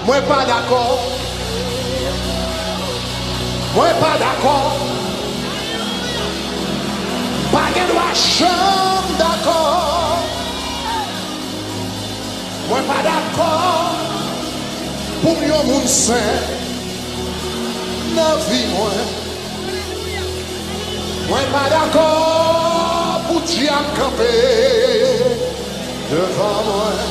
Mwen pa dakò. Mwen pa dakò. Pa gen dwa janm dakò. Mwen pa dakò pou m yon moun sen nan vi mwen. Mwen pa dakò pou dyab kanpe devan mwen.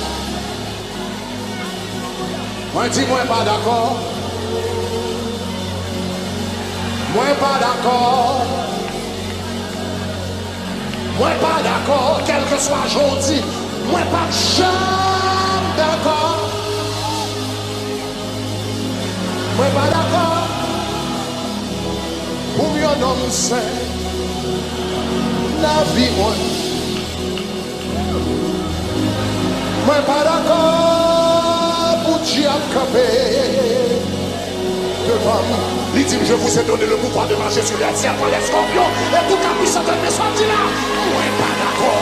Mwen di mwen pa dakò. Mwen pa dakò. Mwen pa dakò, kèlkeswa jan w di, mwen p ap janm dakò. Mwen pa dakò pou m yon nonm sen nan vi mwen. Mwen pa dakò pou dyab kanpe devan m. Li di m, je vous ai donné le pouvoir de marcher sur les serpents, les scorpions et toute la puissance des méchants. Di la, mwen pa dakò.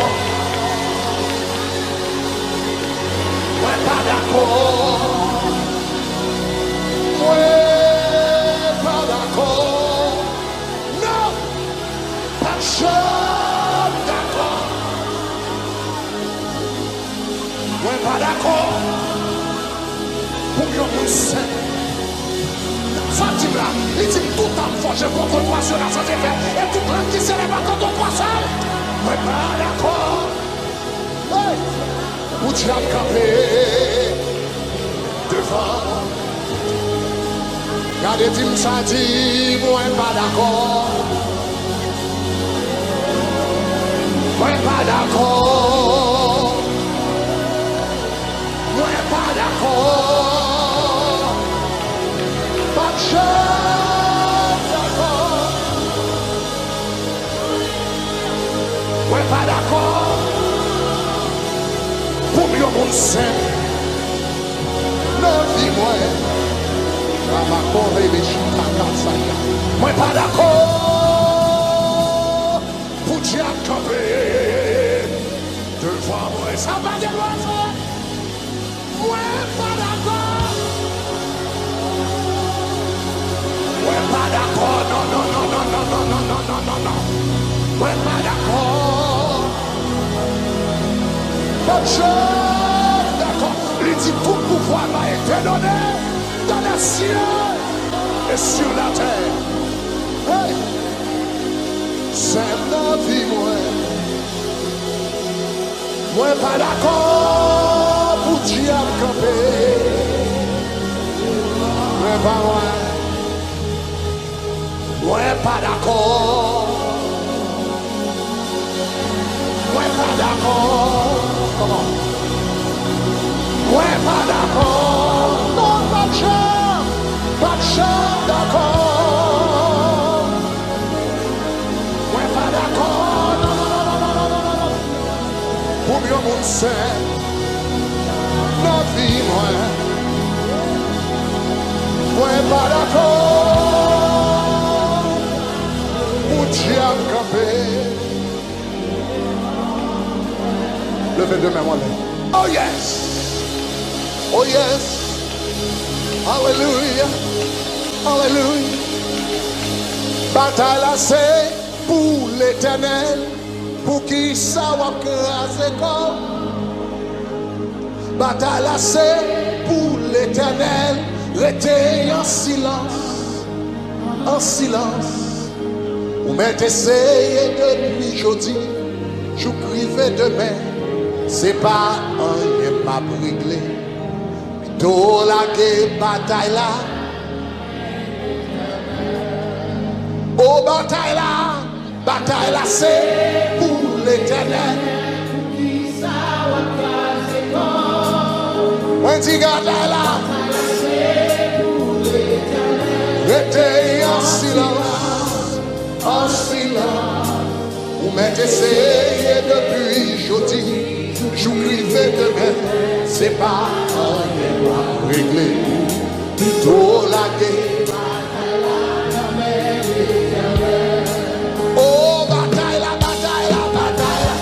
Mwen pa dakò. Mwen pa dakò. Non! Pa janm dakò. Mwen pa dakò pou m yon moun sen. Sa di m la, li di m, toute arme forgée contre toi sera sans effet, et toute langue qui s'élève contre toi sera. Mwen pa dakò. Hey! Pou dyab kanpe devan mwen. Gade, di m sa, di, mwen pa dakò. Mwen pa dakò. Mwen pa dakò. Pa janm dakò. Mwen pa dakò pou m yon moun sen nan vi mwen. Ramakore bechita kasaya. Mwen pa dakò pou dyab kanpe devan mwen. Sa pa gen dwa fèt. Mwen pa dakò. Mwen pa dakò, non, non, non, non, non, non, non, non, non, non, non. Mwen pa dakò. Mwen pa dakò. Li di, tout pouvoir m'a été donné dans les cieux et sur la terre. Hey! Sen nan vi mwen. Mwen pa dakò pou dyab kanpe. Mwen pa, mwen, mwen pa dakò. Mwen pa dakò. Kòman? Mwen pa dakò. Non, pa t janm, pa t janm dakò. Mwen pa dakò, non, non, non, non, non, non, non, non, non. Pou m yon moun sen nan vi mwen. Mwen pa dakò pou dyab kanpe. Leve de men w anlè. Oh yes! Oh yes! Alelouya! Alelouya! Batay la se pou Letènèl. Poukisa w ap kraze kò w? Batay la se pou Letènèl. Rete an silans, an silans. Ou mèt eseye depi jodi jouk rive demen, se pa anyen m ap regle. Pito w lage batay la. O batay la, batay la se pou Letènèl. Mwen di batay la. Rete an silans, an silans. Ou mèt eseye depi jodi jouk rive demen, se pa anyen w ap regle. Pito w lage. O batay la, batay la, batay la.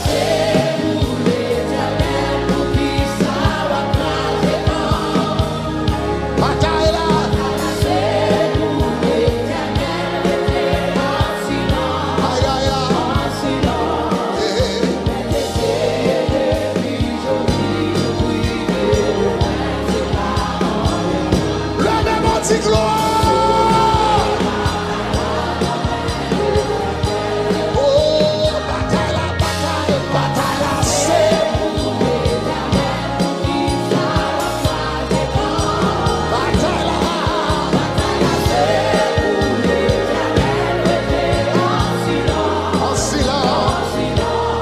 Di glwa! O, batay la, batay, batay la, se batay la. An silans.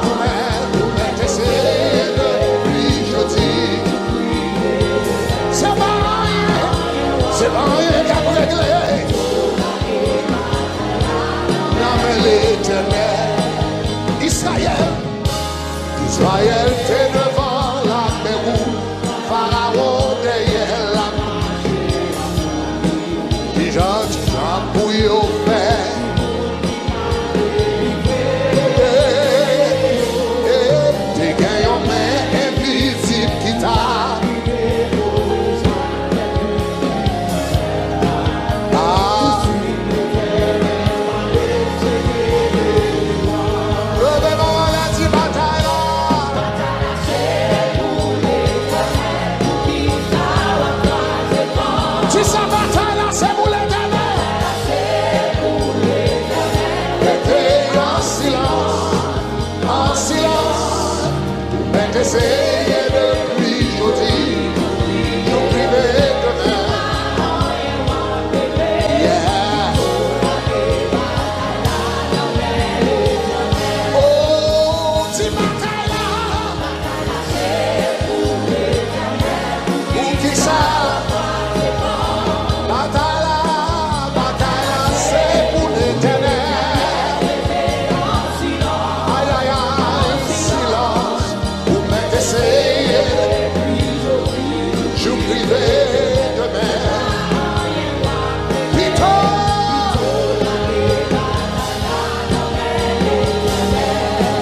Ou mèt, ou mèt eseye depi jodi. Se pa anyen, se pa anyen k ap regle nan men Letènèl. Izrayèl, Izrayèl te devan Lamè Wouj. Farawon dèyè l ap mache. Kijan, kijan pou yo fè? E, e, te gen yon men envizib ki ta. A. Leve men w anlè, di batay la. Di sa, batay la se pou Letènèl. Rete an silans, an silans. Ou mèt eseye depi jodi, jouk rive demen. Yeah. Oh, di batay la. Poukisa? Batay la, batay la, se pou Letènèl. Ay, ay, ay, silans. Ou mèt eseye jouk rive demen. Pito!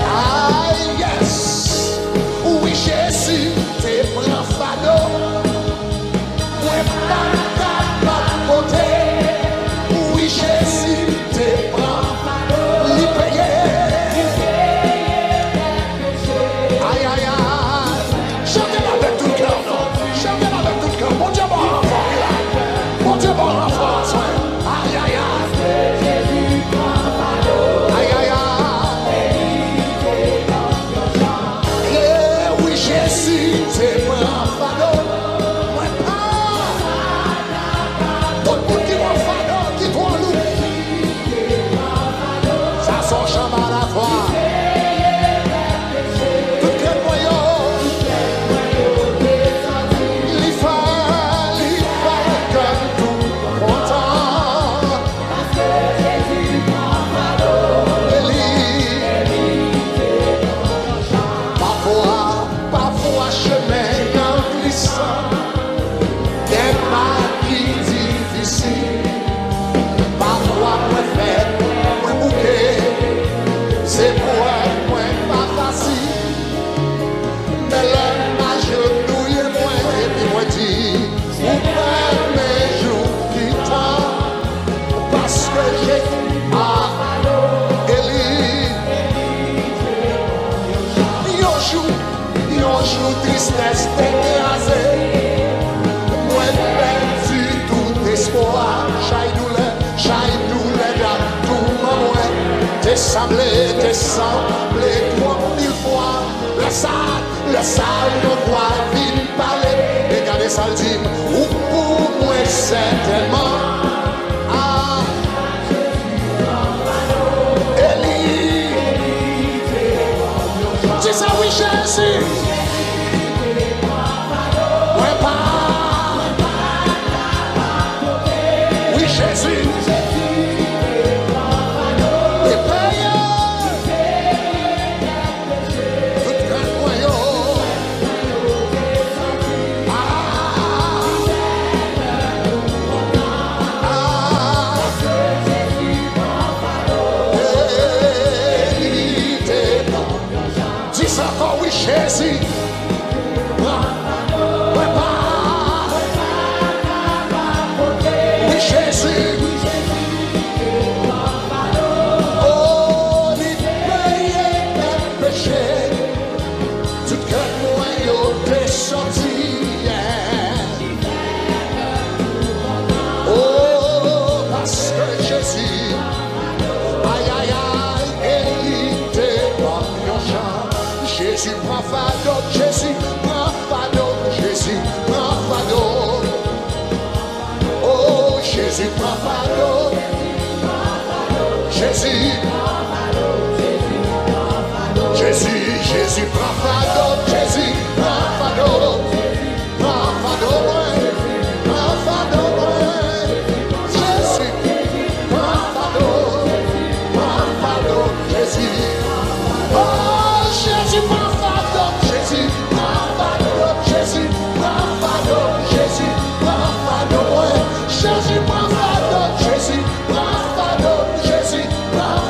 Ay, yes! Wi, Jezi te pran fado mwen pa t kapab pote. Wi, Jezi te pran, li peye. Ay, ay, ay. Chante l avèk tout kè w, non. Chante l avèk tout kè w. Bondye ba w ranfò, wi la. Bondye ba w ranfò aswè. Ay, ay, ay. Ay, ay, ay. E wi, Jezi te pran fado mwen pa. Tout moun ki gon fado ki twò lou. Sa se yon chan ba lafwa. Tout krent mwen yo. Li fè, li fè kè m tou kontan. E li. Pafwa, pafwa chemen an glisan. Gen pa ki difisil. Pafwa mwen fèb, mwen bouke. Zeprèv mwen pa fasil. Men lè m ajenouye mwen epi mwen di, ou pèmèt jou ki tan, paske Jezi a eli. Yon jou, yon jou tristès te kraze. Mwen pèdi tout espwa. Chay doulè, chay doulè t ap touman mwen. Te sanble, te sanble twò anpil fwa. Lè sa, lè sa yon vwa vin pale. E gade sa l di m, ou pou mwen sètènman. A. Eli. Di sa, wi, Jezi. Mwen pa. Wi, Jezi. Li peye. Tout krent mwen yo. A. Jezi pran fado. Jezi. Jezi, Jezi pran fado. Jezi pran fado. Pran fado mwen. Pran fado mwen. Jezi pran fado. Pran fado. Jezi. Oh, Jezi pran fado. Jezi pran fado. Jezi pran fado. Jezi pran fado mwen. Jezi pran fado, Jezi pran fado, Jezi pran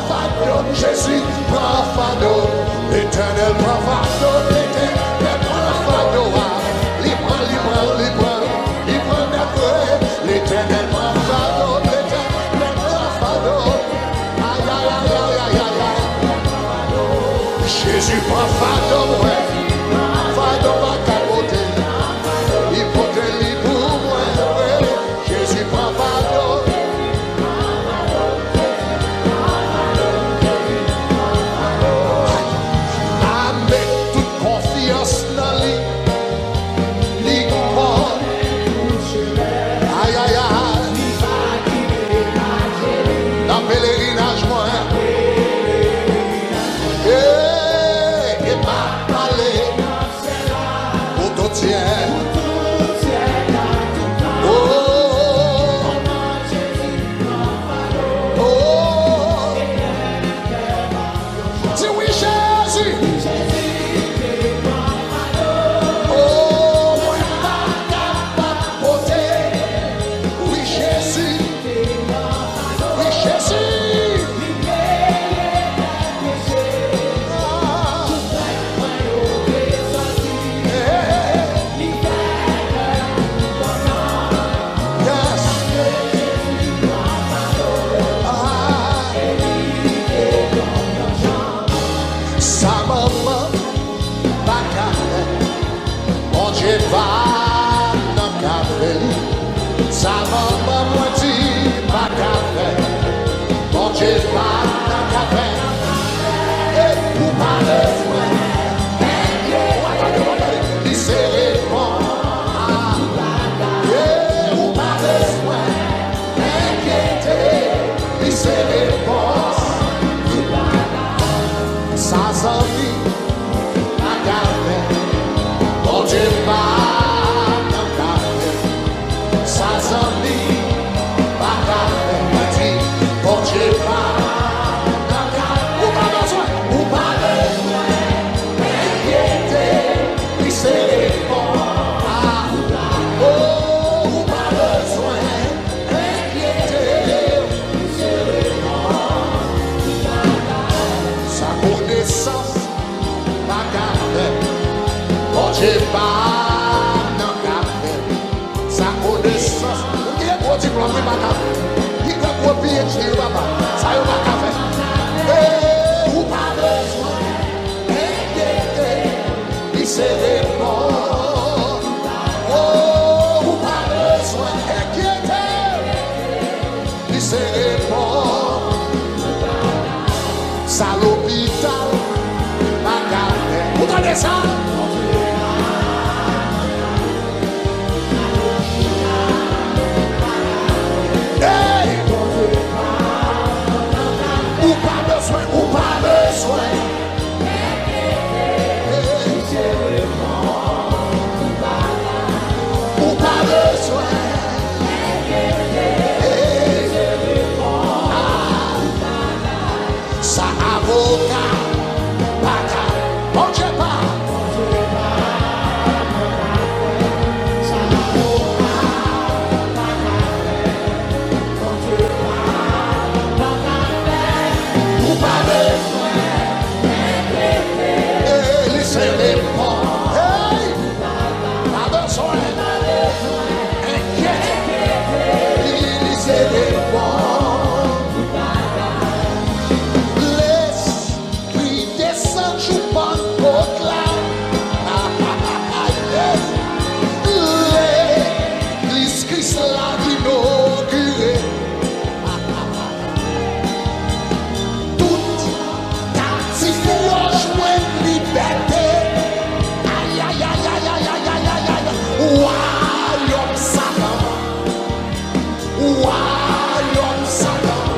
Wayòm Satan.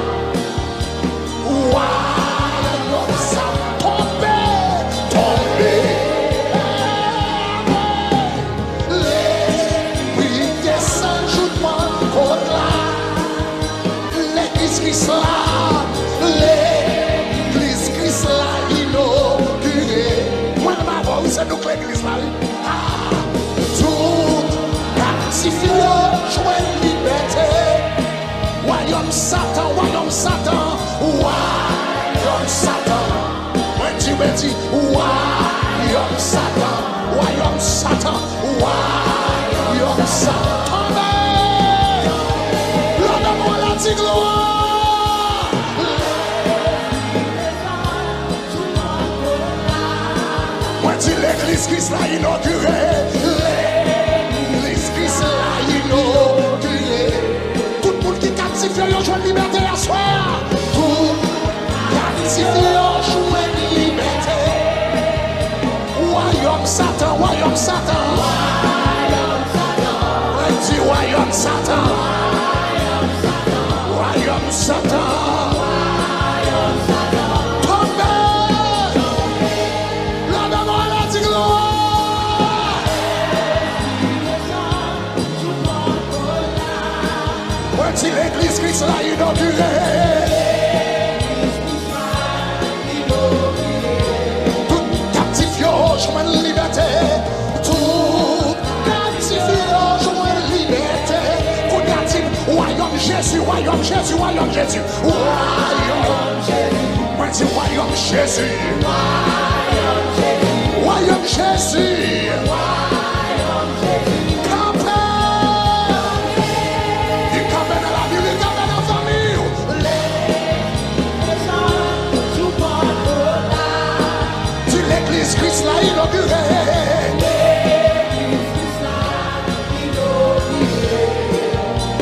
Wayòm Satan. Tonbe, tonbe. Lespri desann jouk Pantkot la. Legliz Kris la. Legliz Kris la inogire. Mwen menm avè w, wi, se nou k legliz la, wi. Ah! Tout kaptif yo jwenn libète. Wayòm Satan, wayòm Satan, wayòm Satan. Mwen di, mwen di, wayòm Satan, wayòm Satan, wayòm Satan. Tonbe! Leve men w anlè, di glwa! Mwen di, legliz Kris la inogire. Legliz Kris la inogire. Tout moun ki kaptif yo, yo jwenn libète aswè a. Tout kaptif yo jwenn libète. Wayòm Satan, wayòm Satan. Mwen di, wayòm Satan. Wayòm Satan. Tonbe! Leve men w anlè, di glwa! Mwen di, legliz Kris la inogire. Tout kaptif yo jwenn libète. Tout kaptif yo jwenn libète. Kounye a di, wayòm Jezi, wayòm Jezi, wayòm Jezi. Wayòm Jezi. Mwen di, wayòm Jezi. Wayòm Jezi. Kanpe. Li kanpe nan lavi w, li kanpe nan fanmi w. Di, legliz Kris la inogire.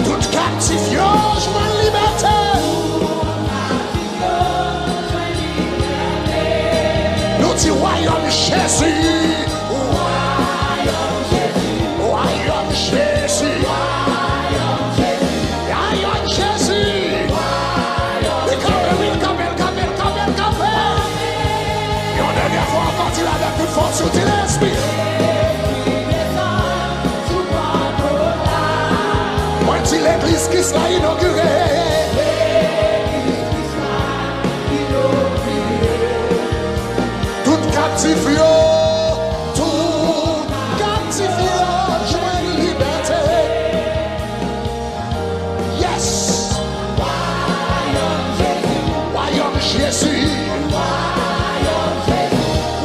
Tout kaptif yo jwenn libète. Nou di, wayòm Jezi. Wayòm Jezi. Wayòm Jezi. Li kanpe, wi, li kanpe, li kanpe, li kanpe, li kanpe. Yon dènyè fwa ankò, di l avèk tout fòs ou, di, lespri. Mwen di, legliz Kris la inogire. Tout kaptif yo, tout kaptif yo jwenn libète. Yes! Wayòm Jezi.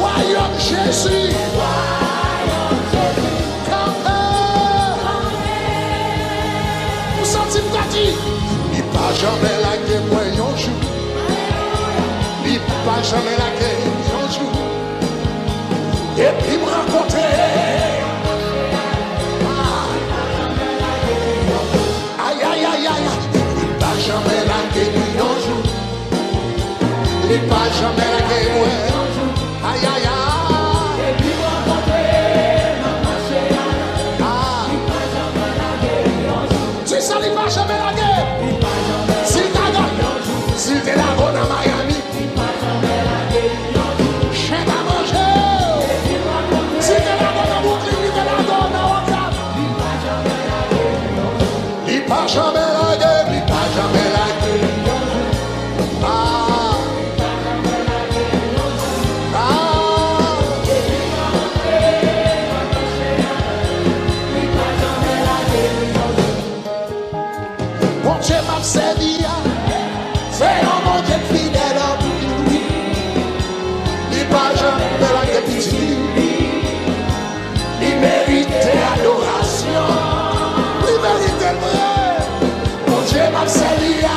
Wayòm Jezi. Kanpe! M santi m ta di, li pa janmen lage mwen yon jou. Li pa janmen lage m yon jou. Depi m rankontre. Ah. Ay, ay, ay, ay, ay. Li pa janmen lage m yon jou. Li pa janmen lage mwen. Ay, ay, ay. Ah. Di sa, li pa janmen lage. Si l ta gade, si l te lage w nan Miami, chen ta manje w. Si l te lage w nan Brooklyn, li te lage w nan Oakland. Li pa janmen lage, li pa janmen lage. Ah. Ah. Bondye m ap sèvi a, se yon Bondye k fidèl anpil, wi. Li pa janm lage pitit li. Li merite adorasyon. Li merite l vre. Bondye m ap sèvi a,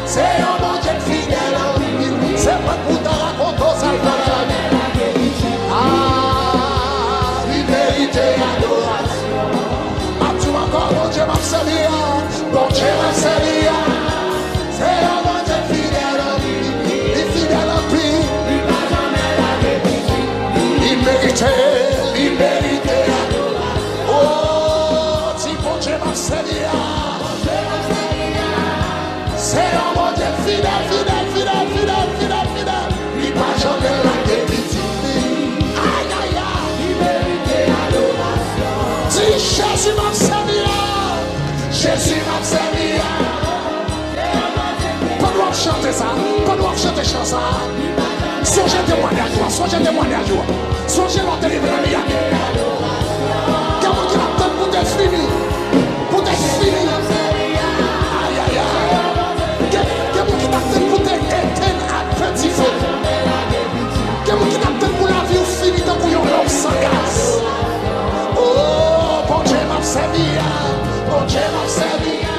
se yon Bondye k fidèl anpil, wi. Se mwen k pou ta rakonte w sa l fè nan lavi. Ah, li merite adorasyon. M ap di w ankò, Bondye m ap sèvi a, Bondye m ap sèvi a, se yon Bondye Jezi m ap sèvi a. Pandan w ap chante sa, pandan w ap chante chan sa, sonje temwanyaj ou a, sonje temwanyaj ou a. Sonje lè w te rive nan Miami. Gen moun ki t ap tann pou te fini, pou te fini. Ayayay. Gen, gen moun ki t ap tann pou te etenn ak pè dife. Gen moun ki t ap tann pou lavi w fini tankou yon lòv san gaz. O, Bondye m ap sèvi a, Bondye m ap sèvi a.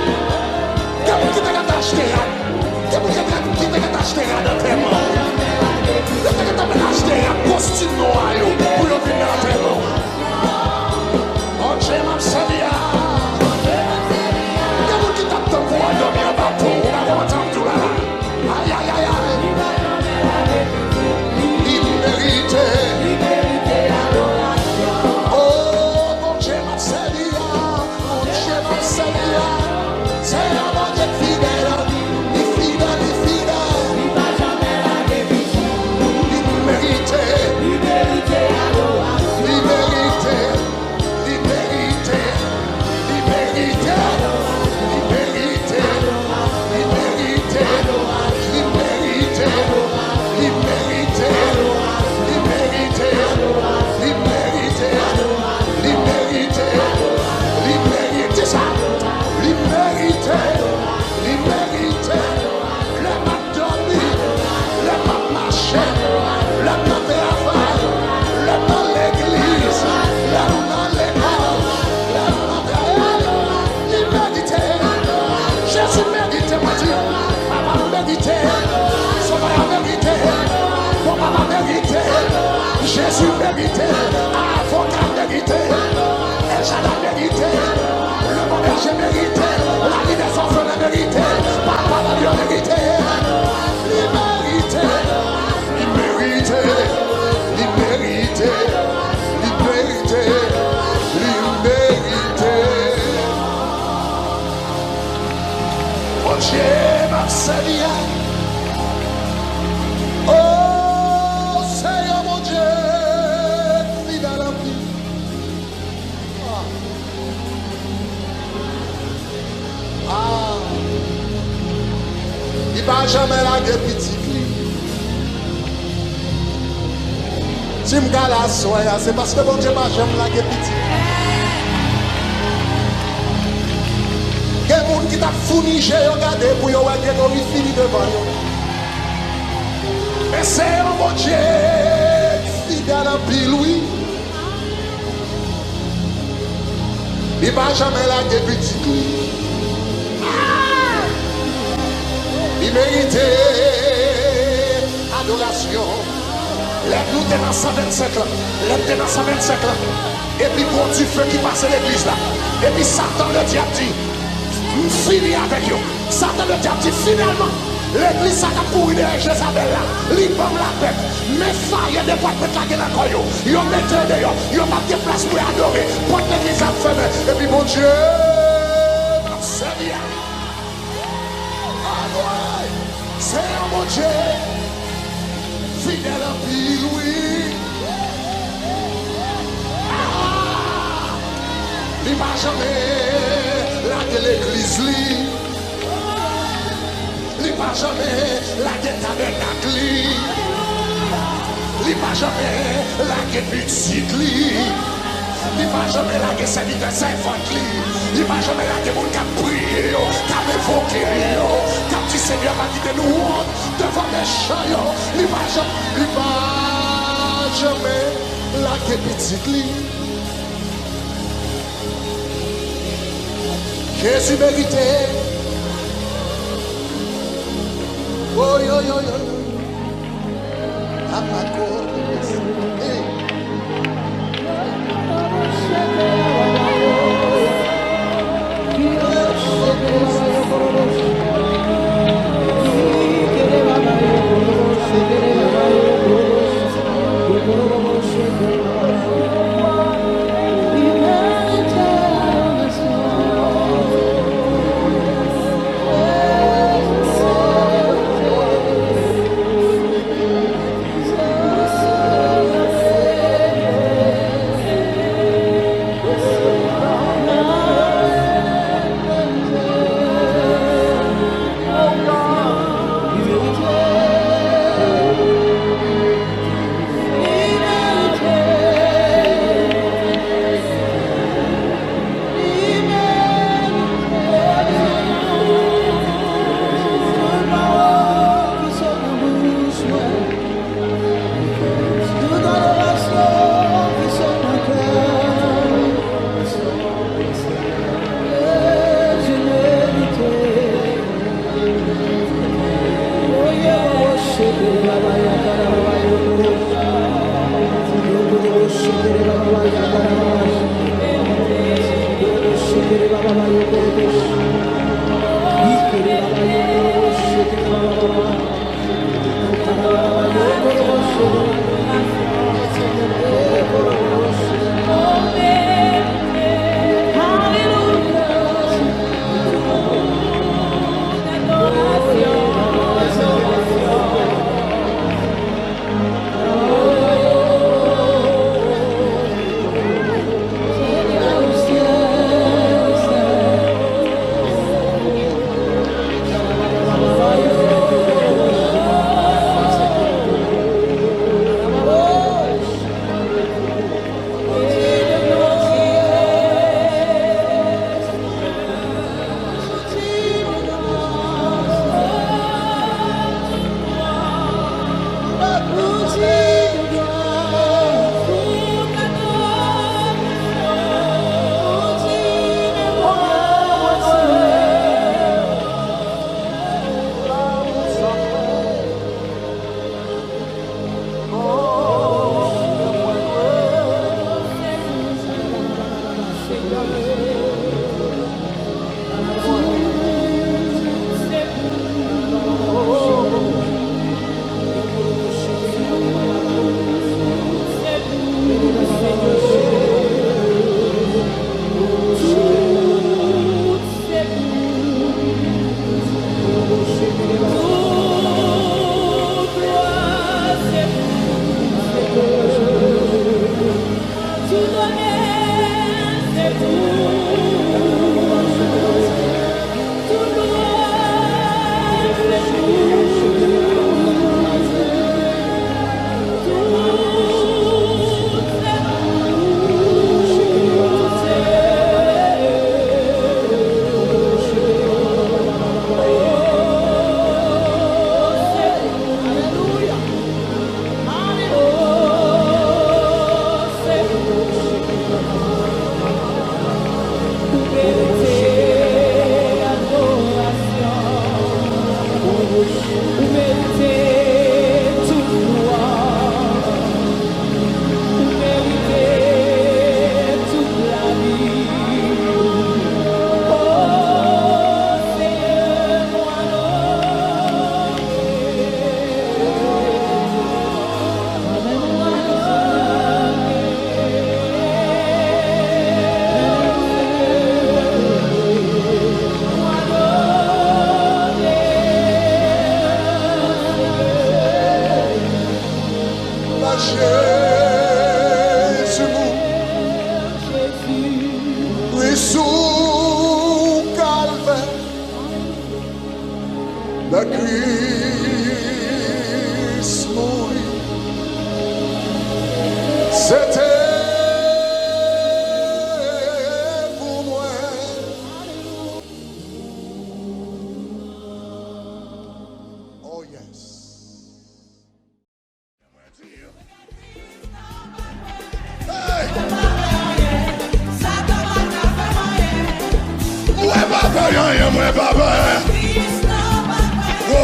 Gen moun ki te gentan achte rad. Gen moun ki te, ki te gentan achte rad antèman. Yo te gentan achte rad kostim nwa yo pou yo vin nan antèman. Bondye m ap sèvi a. Gen moun ki t ap tann pou al dòmi anba pon, ou pa konprann sa m di w la la. Ayayayay. Li merite. O, Bondye m ap sèvi a. Bondye m ap sèvi a. Se yon Bondye k fidèl. Li fidèl, li fidèl. Li merite. Li merite. Li merite. Li merite, li merite, li merite, li merite, li merite, li merite, li merite, li merite, li merite, li merite sa, li merite, li merite. Lè m ap dòmi, lè m ap mache, lè m nan travay, lè m nan legliz, lè m nan lekòl, lè m nan travay, li merite. Jezi merite, mwen di, papa m merite, sovè a merite, bon papa merite, Jezi merite, avoka merite. Elchada merite. Le bon bèje merite. La vi dè zòfelen merite. Papa Daniel merite. Li merite. Li merite. Li merite. Li merite. Li merite. Bondye m ap sèvi a. O, se yon Bondye fidèl anpil. Ah, li pa janmen lage pitit li. Si m ka la aswè a, se paske Bondye pa janm lage pitit li. Gen moun ki t ap founi je yo gade pou yo wè Gregory fini devan yo. Men se yon Bondye fidèl anpil, wi. Li pa janmen lage pitit li. Li merite adorasyon. Lè nou te nan san vennsenk lan, lè n te nan san vennsenk lan, epi gwo dife ki pase legliz la, epi Satan Ledyab di, "M fini avèk yo." Satan Ledyab di, "Finalman, legliz sa k ap kouri dèyè Jezabèl la, li ban m lapè. Men faya depatman k lage nan kò yo, yo mete yo deyò, yo p ap gen plas pou yo adore. Pòt legliz la ap fèmen, epi Bondye m ap sèvi a." Anmwey! Se yon Bondye fidèl anpil, wi. Ah! Li pa janmen lage legliz li. Li pa janmen lage tabènak li. Li pa janmen lage pitit li. Li pa janmen lage sèvitè sèvant li. Li pa janmen lage moun k ap priye yo, k ap envoke li yo, k ap di, "Senyè, pa kite nou wont devan mechan yo." Li pa janm, li pa janmen lage pitit li. Jezi merite. Oy, oy, oy, oy, oy. Amako. Hey. Kris mouri, se te pou mwen. Oh yes. Hey! Mwen pa pè anyen, mwen pa pè. Oh, oh.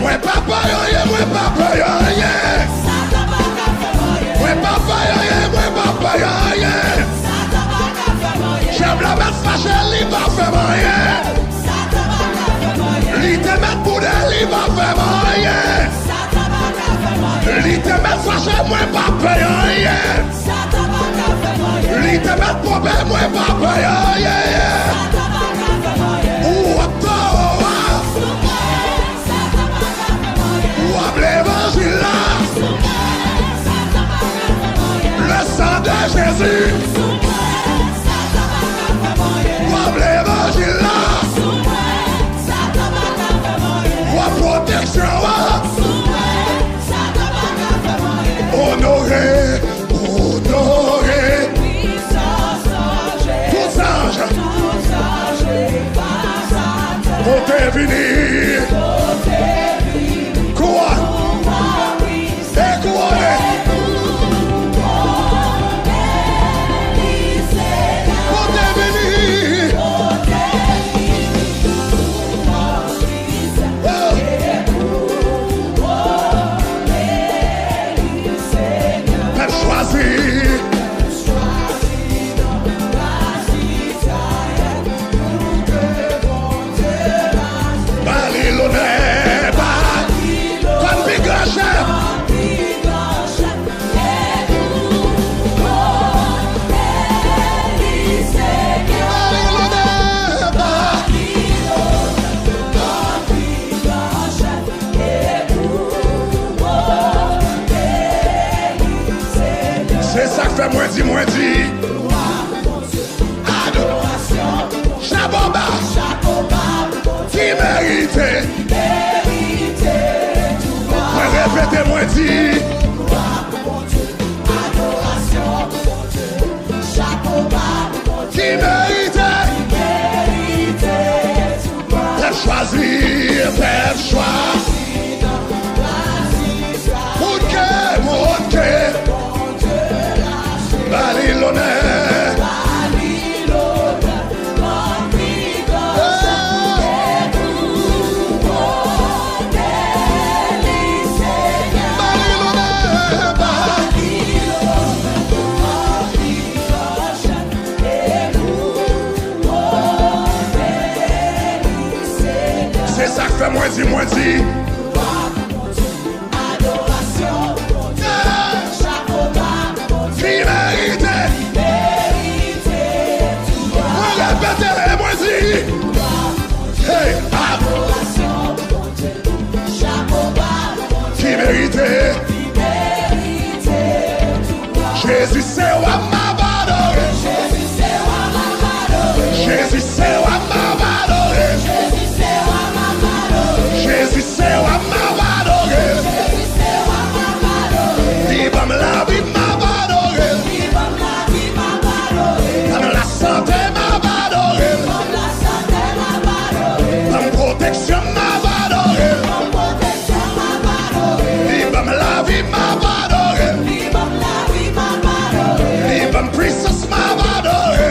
Mwen pa pè anyen, mwen pa pè anyen. Mwen pa pè anyen, mwen pa pè anyen. Djab la mèt fache, li pa fè m anyen. Li te mèt boude, li pa fè m anyen. Li te mèt fache, mwen pa pè anyen. Li te mèt ponpe, mwen pa pè anyen. Ou ap tò a. W ap levanjil la. Le sang de Jésus. W ap levanjil la. W ap pwoteksyon an. Onore, onore. Tout zanj. Kote vini. Kouwòn. E kouwone. Kote vini. Oh. Pèp chwazi. Ba li lonè, ba. Kòm pi gran chèf. Ba li lonè, ba. Se sa k fè mwen di, mwen di. Adorasyon, chapo ba, ki merite. Mwen repete, mwen di. Ki merite. Pèp chwazi, pèp chwazi. Moun ke, moun ke. Ba li lonè. Ba li lonè, ba. Se sa k fè mwen di, mwen di. Ki merite. Mwen repete, mwen di. Hey, ah. Ki merite. Jezi se wa m ap adore. Jezi se wa m ap adore. Jezi se wa m ap adore. Li ban m lavi, m ap adore. Ban m lasante, m ap adore. Ban m pwoteksyon, m ap adore. Li ban m lavi, m ap adore. Li ban m pwisans, m ap adore.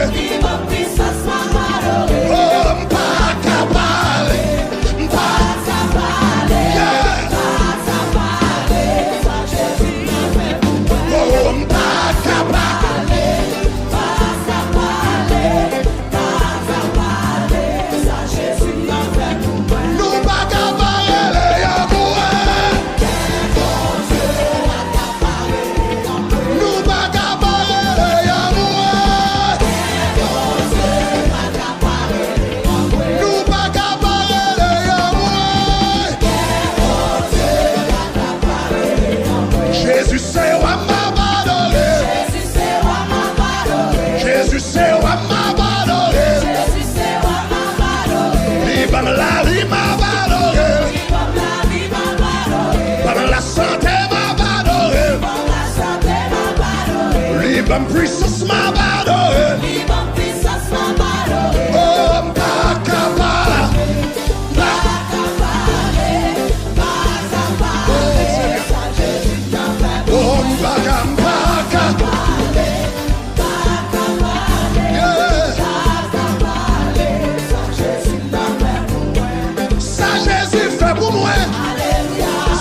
Pwisans m ap adore. Li ban m pwisans m ap adore. Oh, m pa ka pale. M pa ka pale. M pa ka pale. Oh, Seyè. Sa Jezi nan fè pou mwen. Oh, m pa ka, m pa ka. Pale. M pa ka pale. Yeah. M pa ka pale. Sa Jezi nan fè pou mwen. Sa Jezi fè pou mwen.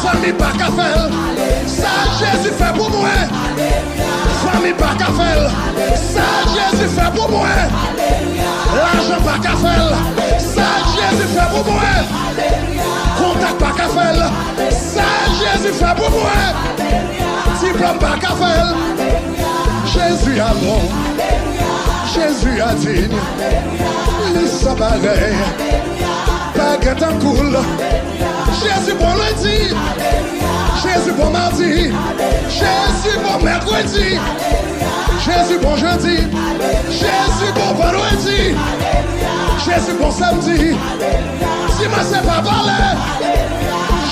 Zanmi pa ka fè l. Sa Jezi fè pou mwen. Fanmi pa ka fè l. Sa Jezi fè pou mwen. Lajan pa ka fè l. Sa Jezi fè pou mwen. Kontak pa ka fè l. Sa Jezi fè pou mwen. Diplòm pa ka fè l. Jezi a bon. Jezi a diy. Li san parèy. Pa gen tankou l. Jezi bon lendi. Jezi bon madi. Jezi bon mèkredi. Jezi bon jedi. Jezi bon vandredi. Jezi bon samdi. Dimanch se pa pale.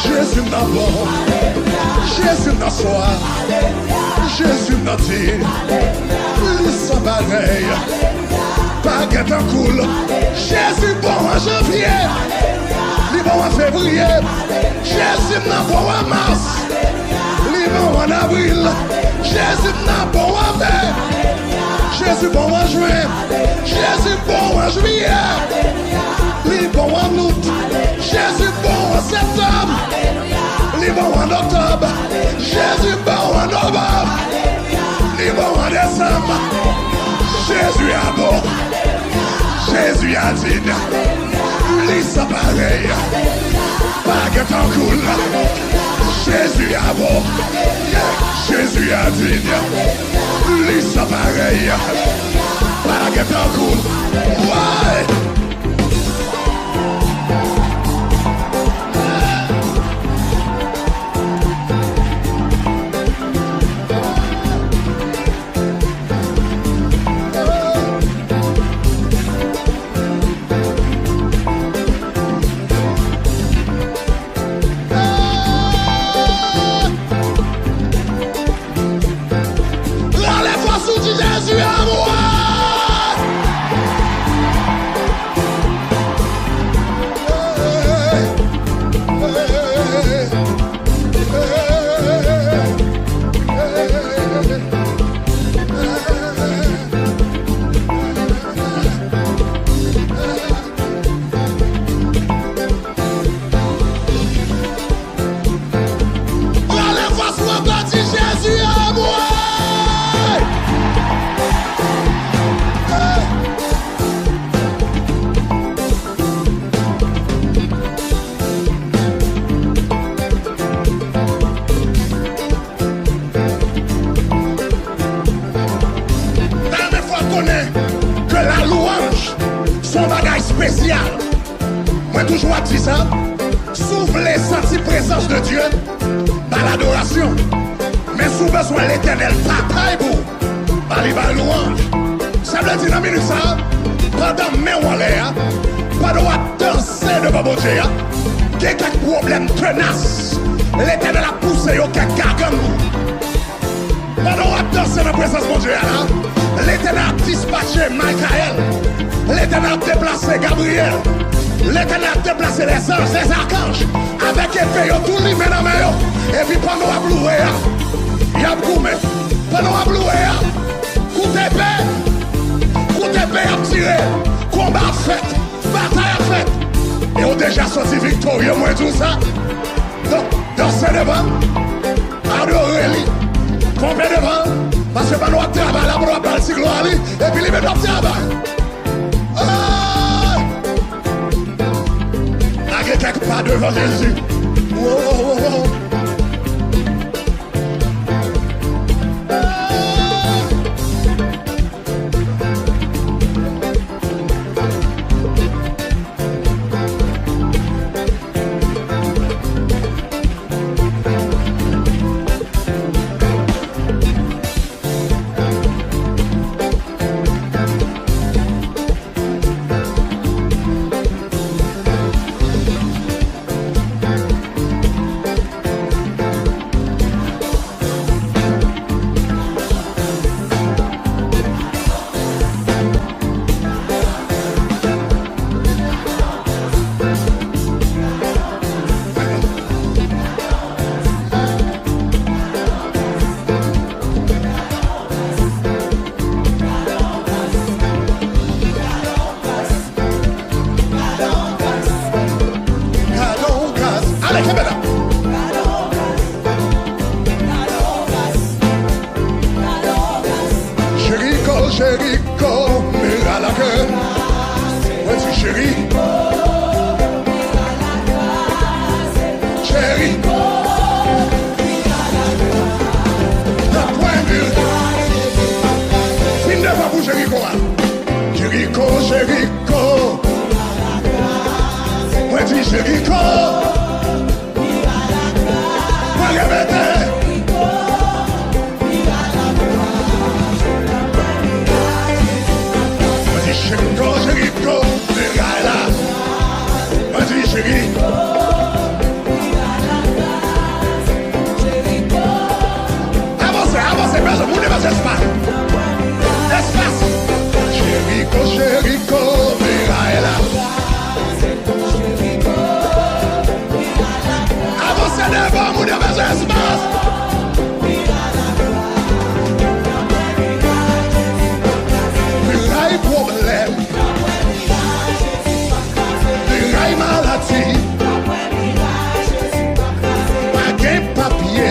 Jezi m nan bon. Jezi m nan swa. Jezi m nan diy. Li san parèy. Pa gen tankou l. Jezi bon an janvye. Li bon an fevriye. Jezi m nan bon an mas. Li bon an avril. Jezi m nan bon an me. Jezi bon an jen. Jezi bon an jiyè. Li bon an out. Jezi bon an septanm. Li bon an oktòb. Jezi bon an novanm. Li bon an desanm. Jezi a bon. Jezi a diy. Li san parèy. Pa gen tankou l. Jezi a bon. Jezi a diy. Li san parèy. Pa gen tankou l. Woy! Rale fòs ou di Jezi a mwen. Rale fòs ou ankò, di Jezi a mwen. Mwen ta renmen fè w konnen ke la louanj se yon bagay espesyal. Mwen toujou ap di sa, si w vle santi prezans de Dye, ba l adorasyon. Men si w bezwen Letènèl batay pou w, ba li bay louanj. Sa vle di nan minit sa a, pandan men w anlè a, pandan w ap danse devan Bondye a, gen kèk pwoblèm tenas Letènèl ap pouse yo, kèk gagann pou ou. Pandan w ap danse nan prezans Bondye a la, Letènèl ap dispache Mikayèl. Letènèl ap deplase Gabriyèl. Letènèl ap deplase lèzanj, lèzakanj, avèk epe yo tou limen nan men yo. Epi pandan w ap louwe a, y ap goumen. Pandan w ap louwe a, kout epe, kout epe y ap tire. Konba ap fèt, batay ap fèt. E w deja soti viktorye, mwen di w sa. Donk, danse devan l, adore li, ponpe devan l, paske pandan w ap travay la, pandan w ap ba l ti glwa li, epi li menm l ap travay. Ah! Lage kèk pa devan Jezi. Wo, wo, wo, wo. Jeriko. Mwen di Jeriko. Mwen repete. Mwen di Jeriko, Jeriko, miray la. Mwen di Jeriko. Avanse, avanse, bezwen moun yo bezwen espas. Espas. Jeriko, Jeriko, miray la. Avanse devan, moun yo bezwen espas. Miray pwoblèm. Miray maladi. Pa gen papye.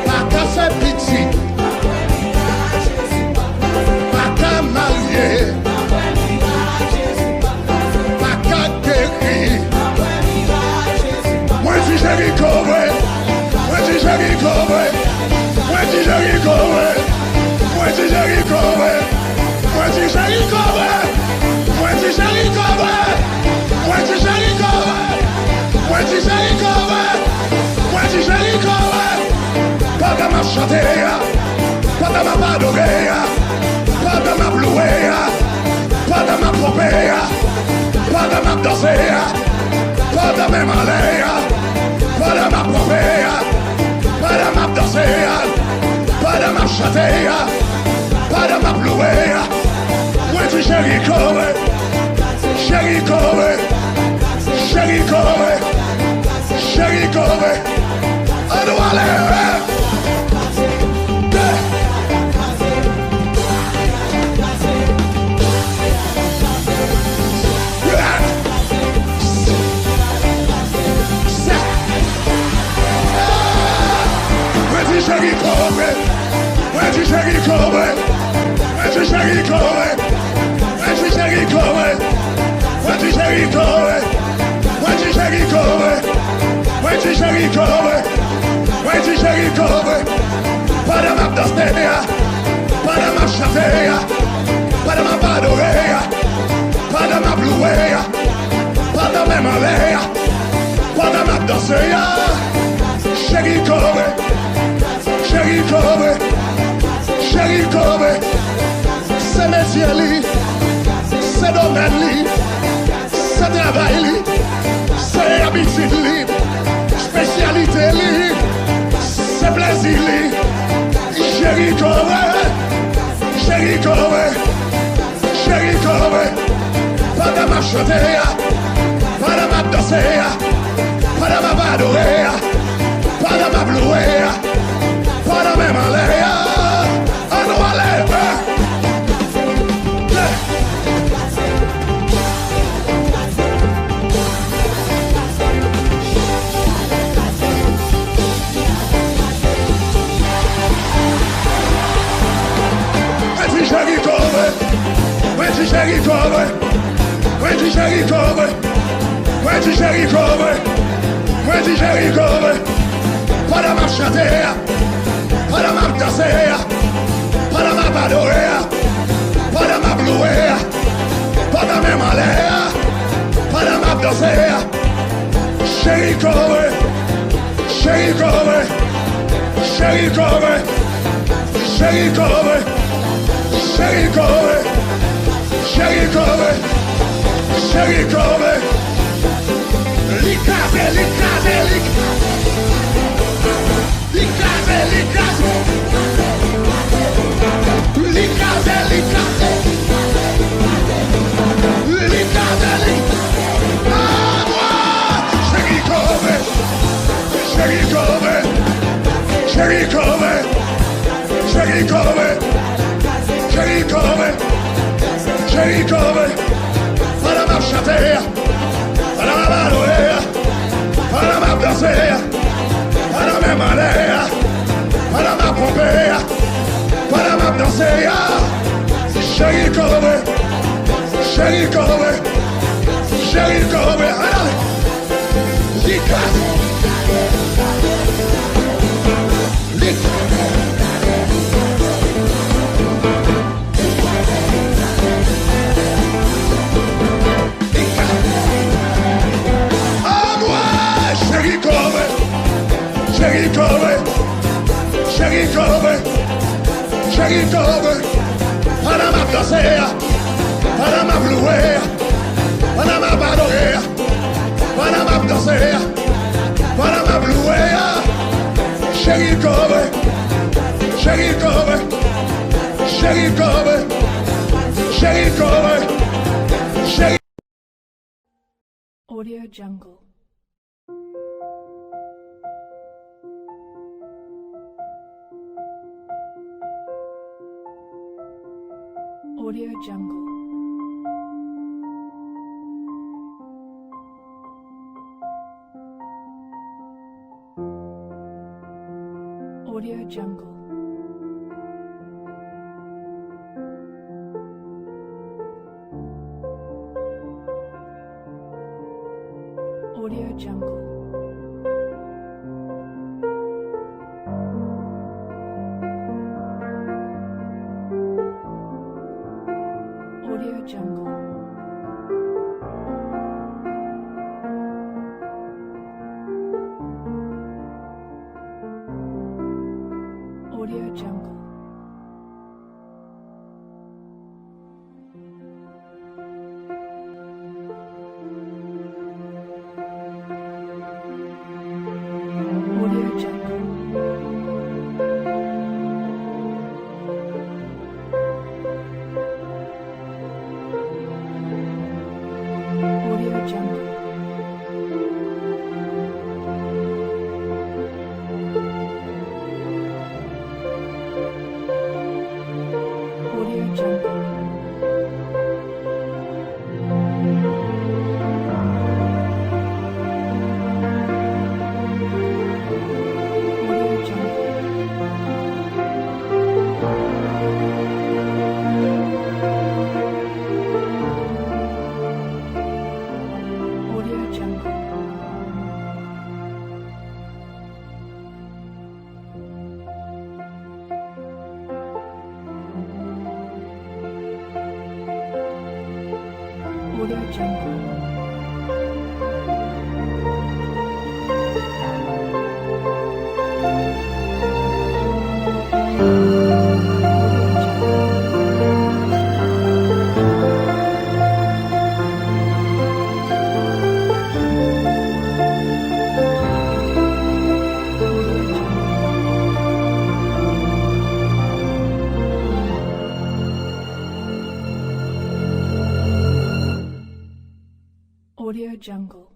Pa ka fè pitit. Pa ka marye. Pa ka geri. Mwen di Jeriko vre. Mwen di Jeriko vre. Mwen di Jeriko vre. Mwen di Jeriko vre. Mwen di Jeriko vre. Mwen di Jeriko vre. Mwen di Jeriko vre. Mwen di Jeriko vre. Mwen di Jeriko vre. Pandan m ap chante a, pandan m ap adore a, pandan m ap louwe a, pandan m ap ponpe a, pandan m ap danse a, pandan men m anlè a, pandan m ap ponpe a, pandan m ap danse a, pandan m ap chante a, pandan m ap louwe a. Mwen di Jeriko vre, Jeriko vre, Jeriko vre, Jeriko vre. An nou ale! Mwen di Jeriko vre. Mwen di Jeriko vre. Mwen di Jeriko vre. Mwen di Jeriko vre. Mwen di Jeriko vre. Mwen di Jeriko vre. Mwen di Jeriko vre. Mwen di Jeriko vre. Pandan m ap danse a, pandan m ap chante a, pandan m ap adore a, pandan m ap louwe a, pandan men m anlè a, pandan m ap danse a, Jeriko vre, Jeriko vre, Jeriko vre. Se metye li, se domèn li, se travay li, se abitid li, espesyalite li, se plezi li. Jeriko vre, Jeriko vre, Jeriko vre. Pandan m ap chante a, pandan m ap danse a, pandan m ap adore a, pandan m ap louwe a, pandan men m anlè a. An nou ale! Mwen di Jeriko vre. Mwen di Jeriko vre. Mwen di Jeriko vre. Mwen di Jeriko vre. Mwen di Jeriko vre. Pandan m ap chante a, pandan m ap danse a, pandan m ap adore a, pandan m ap louwe a, pandan men m anlè a, pandan m ap danse a, Jeriko vre. Jeriko vre. Jeriko vre. Jeriko vre. Jeriko vre. Jeriko vre. Jeriko vre. Li kraze, li kraze, li kraze. Li kraze, li kraze. Li kraze, li kraze. Li kraze, li kraze. Jeriko vre. Jeriko vre. Jeriko vre. Jeriko vre. Jeriko vre. Jeriko vre. Pandan m ap chante a, pandan m ap adore a, pandan m ap danse a, pandan men m anlè a, pandan m ap ponpe a, pandan m ap danse a, Jeriko vre, Jeriko vre, Jeriko vre. Ann ale! Li kraze! Li kraze! Pandan m ap danse, pandan m ap louwe, pandan m ap adore, pandan m ap danse, pandan m ap louwe, cheri, cheri, cheri, cheri, cheri, cheri. Audio Jungle. Audio Jungle. Audio Jungle. Audio Jungle. Audio Jungle. Audio Jungle. Audio Jungle. Audio Jungle. Audio Jungle. Audio Jungle. Audio Jungle. Audio Jungle. Audio Jungle.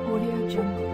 Audio Jungle.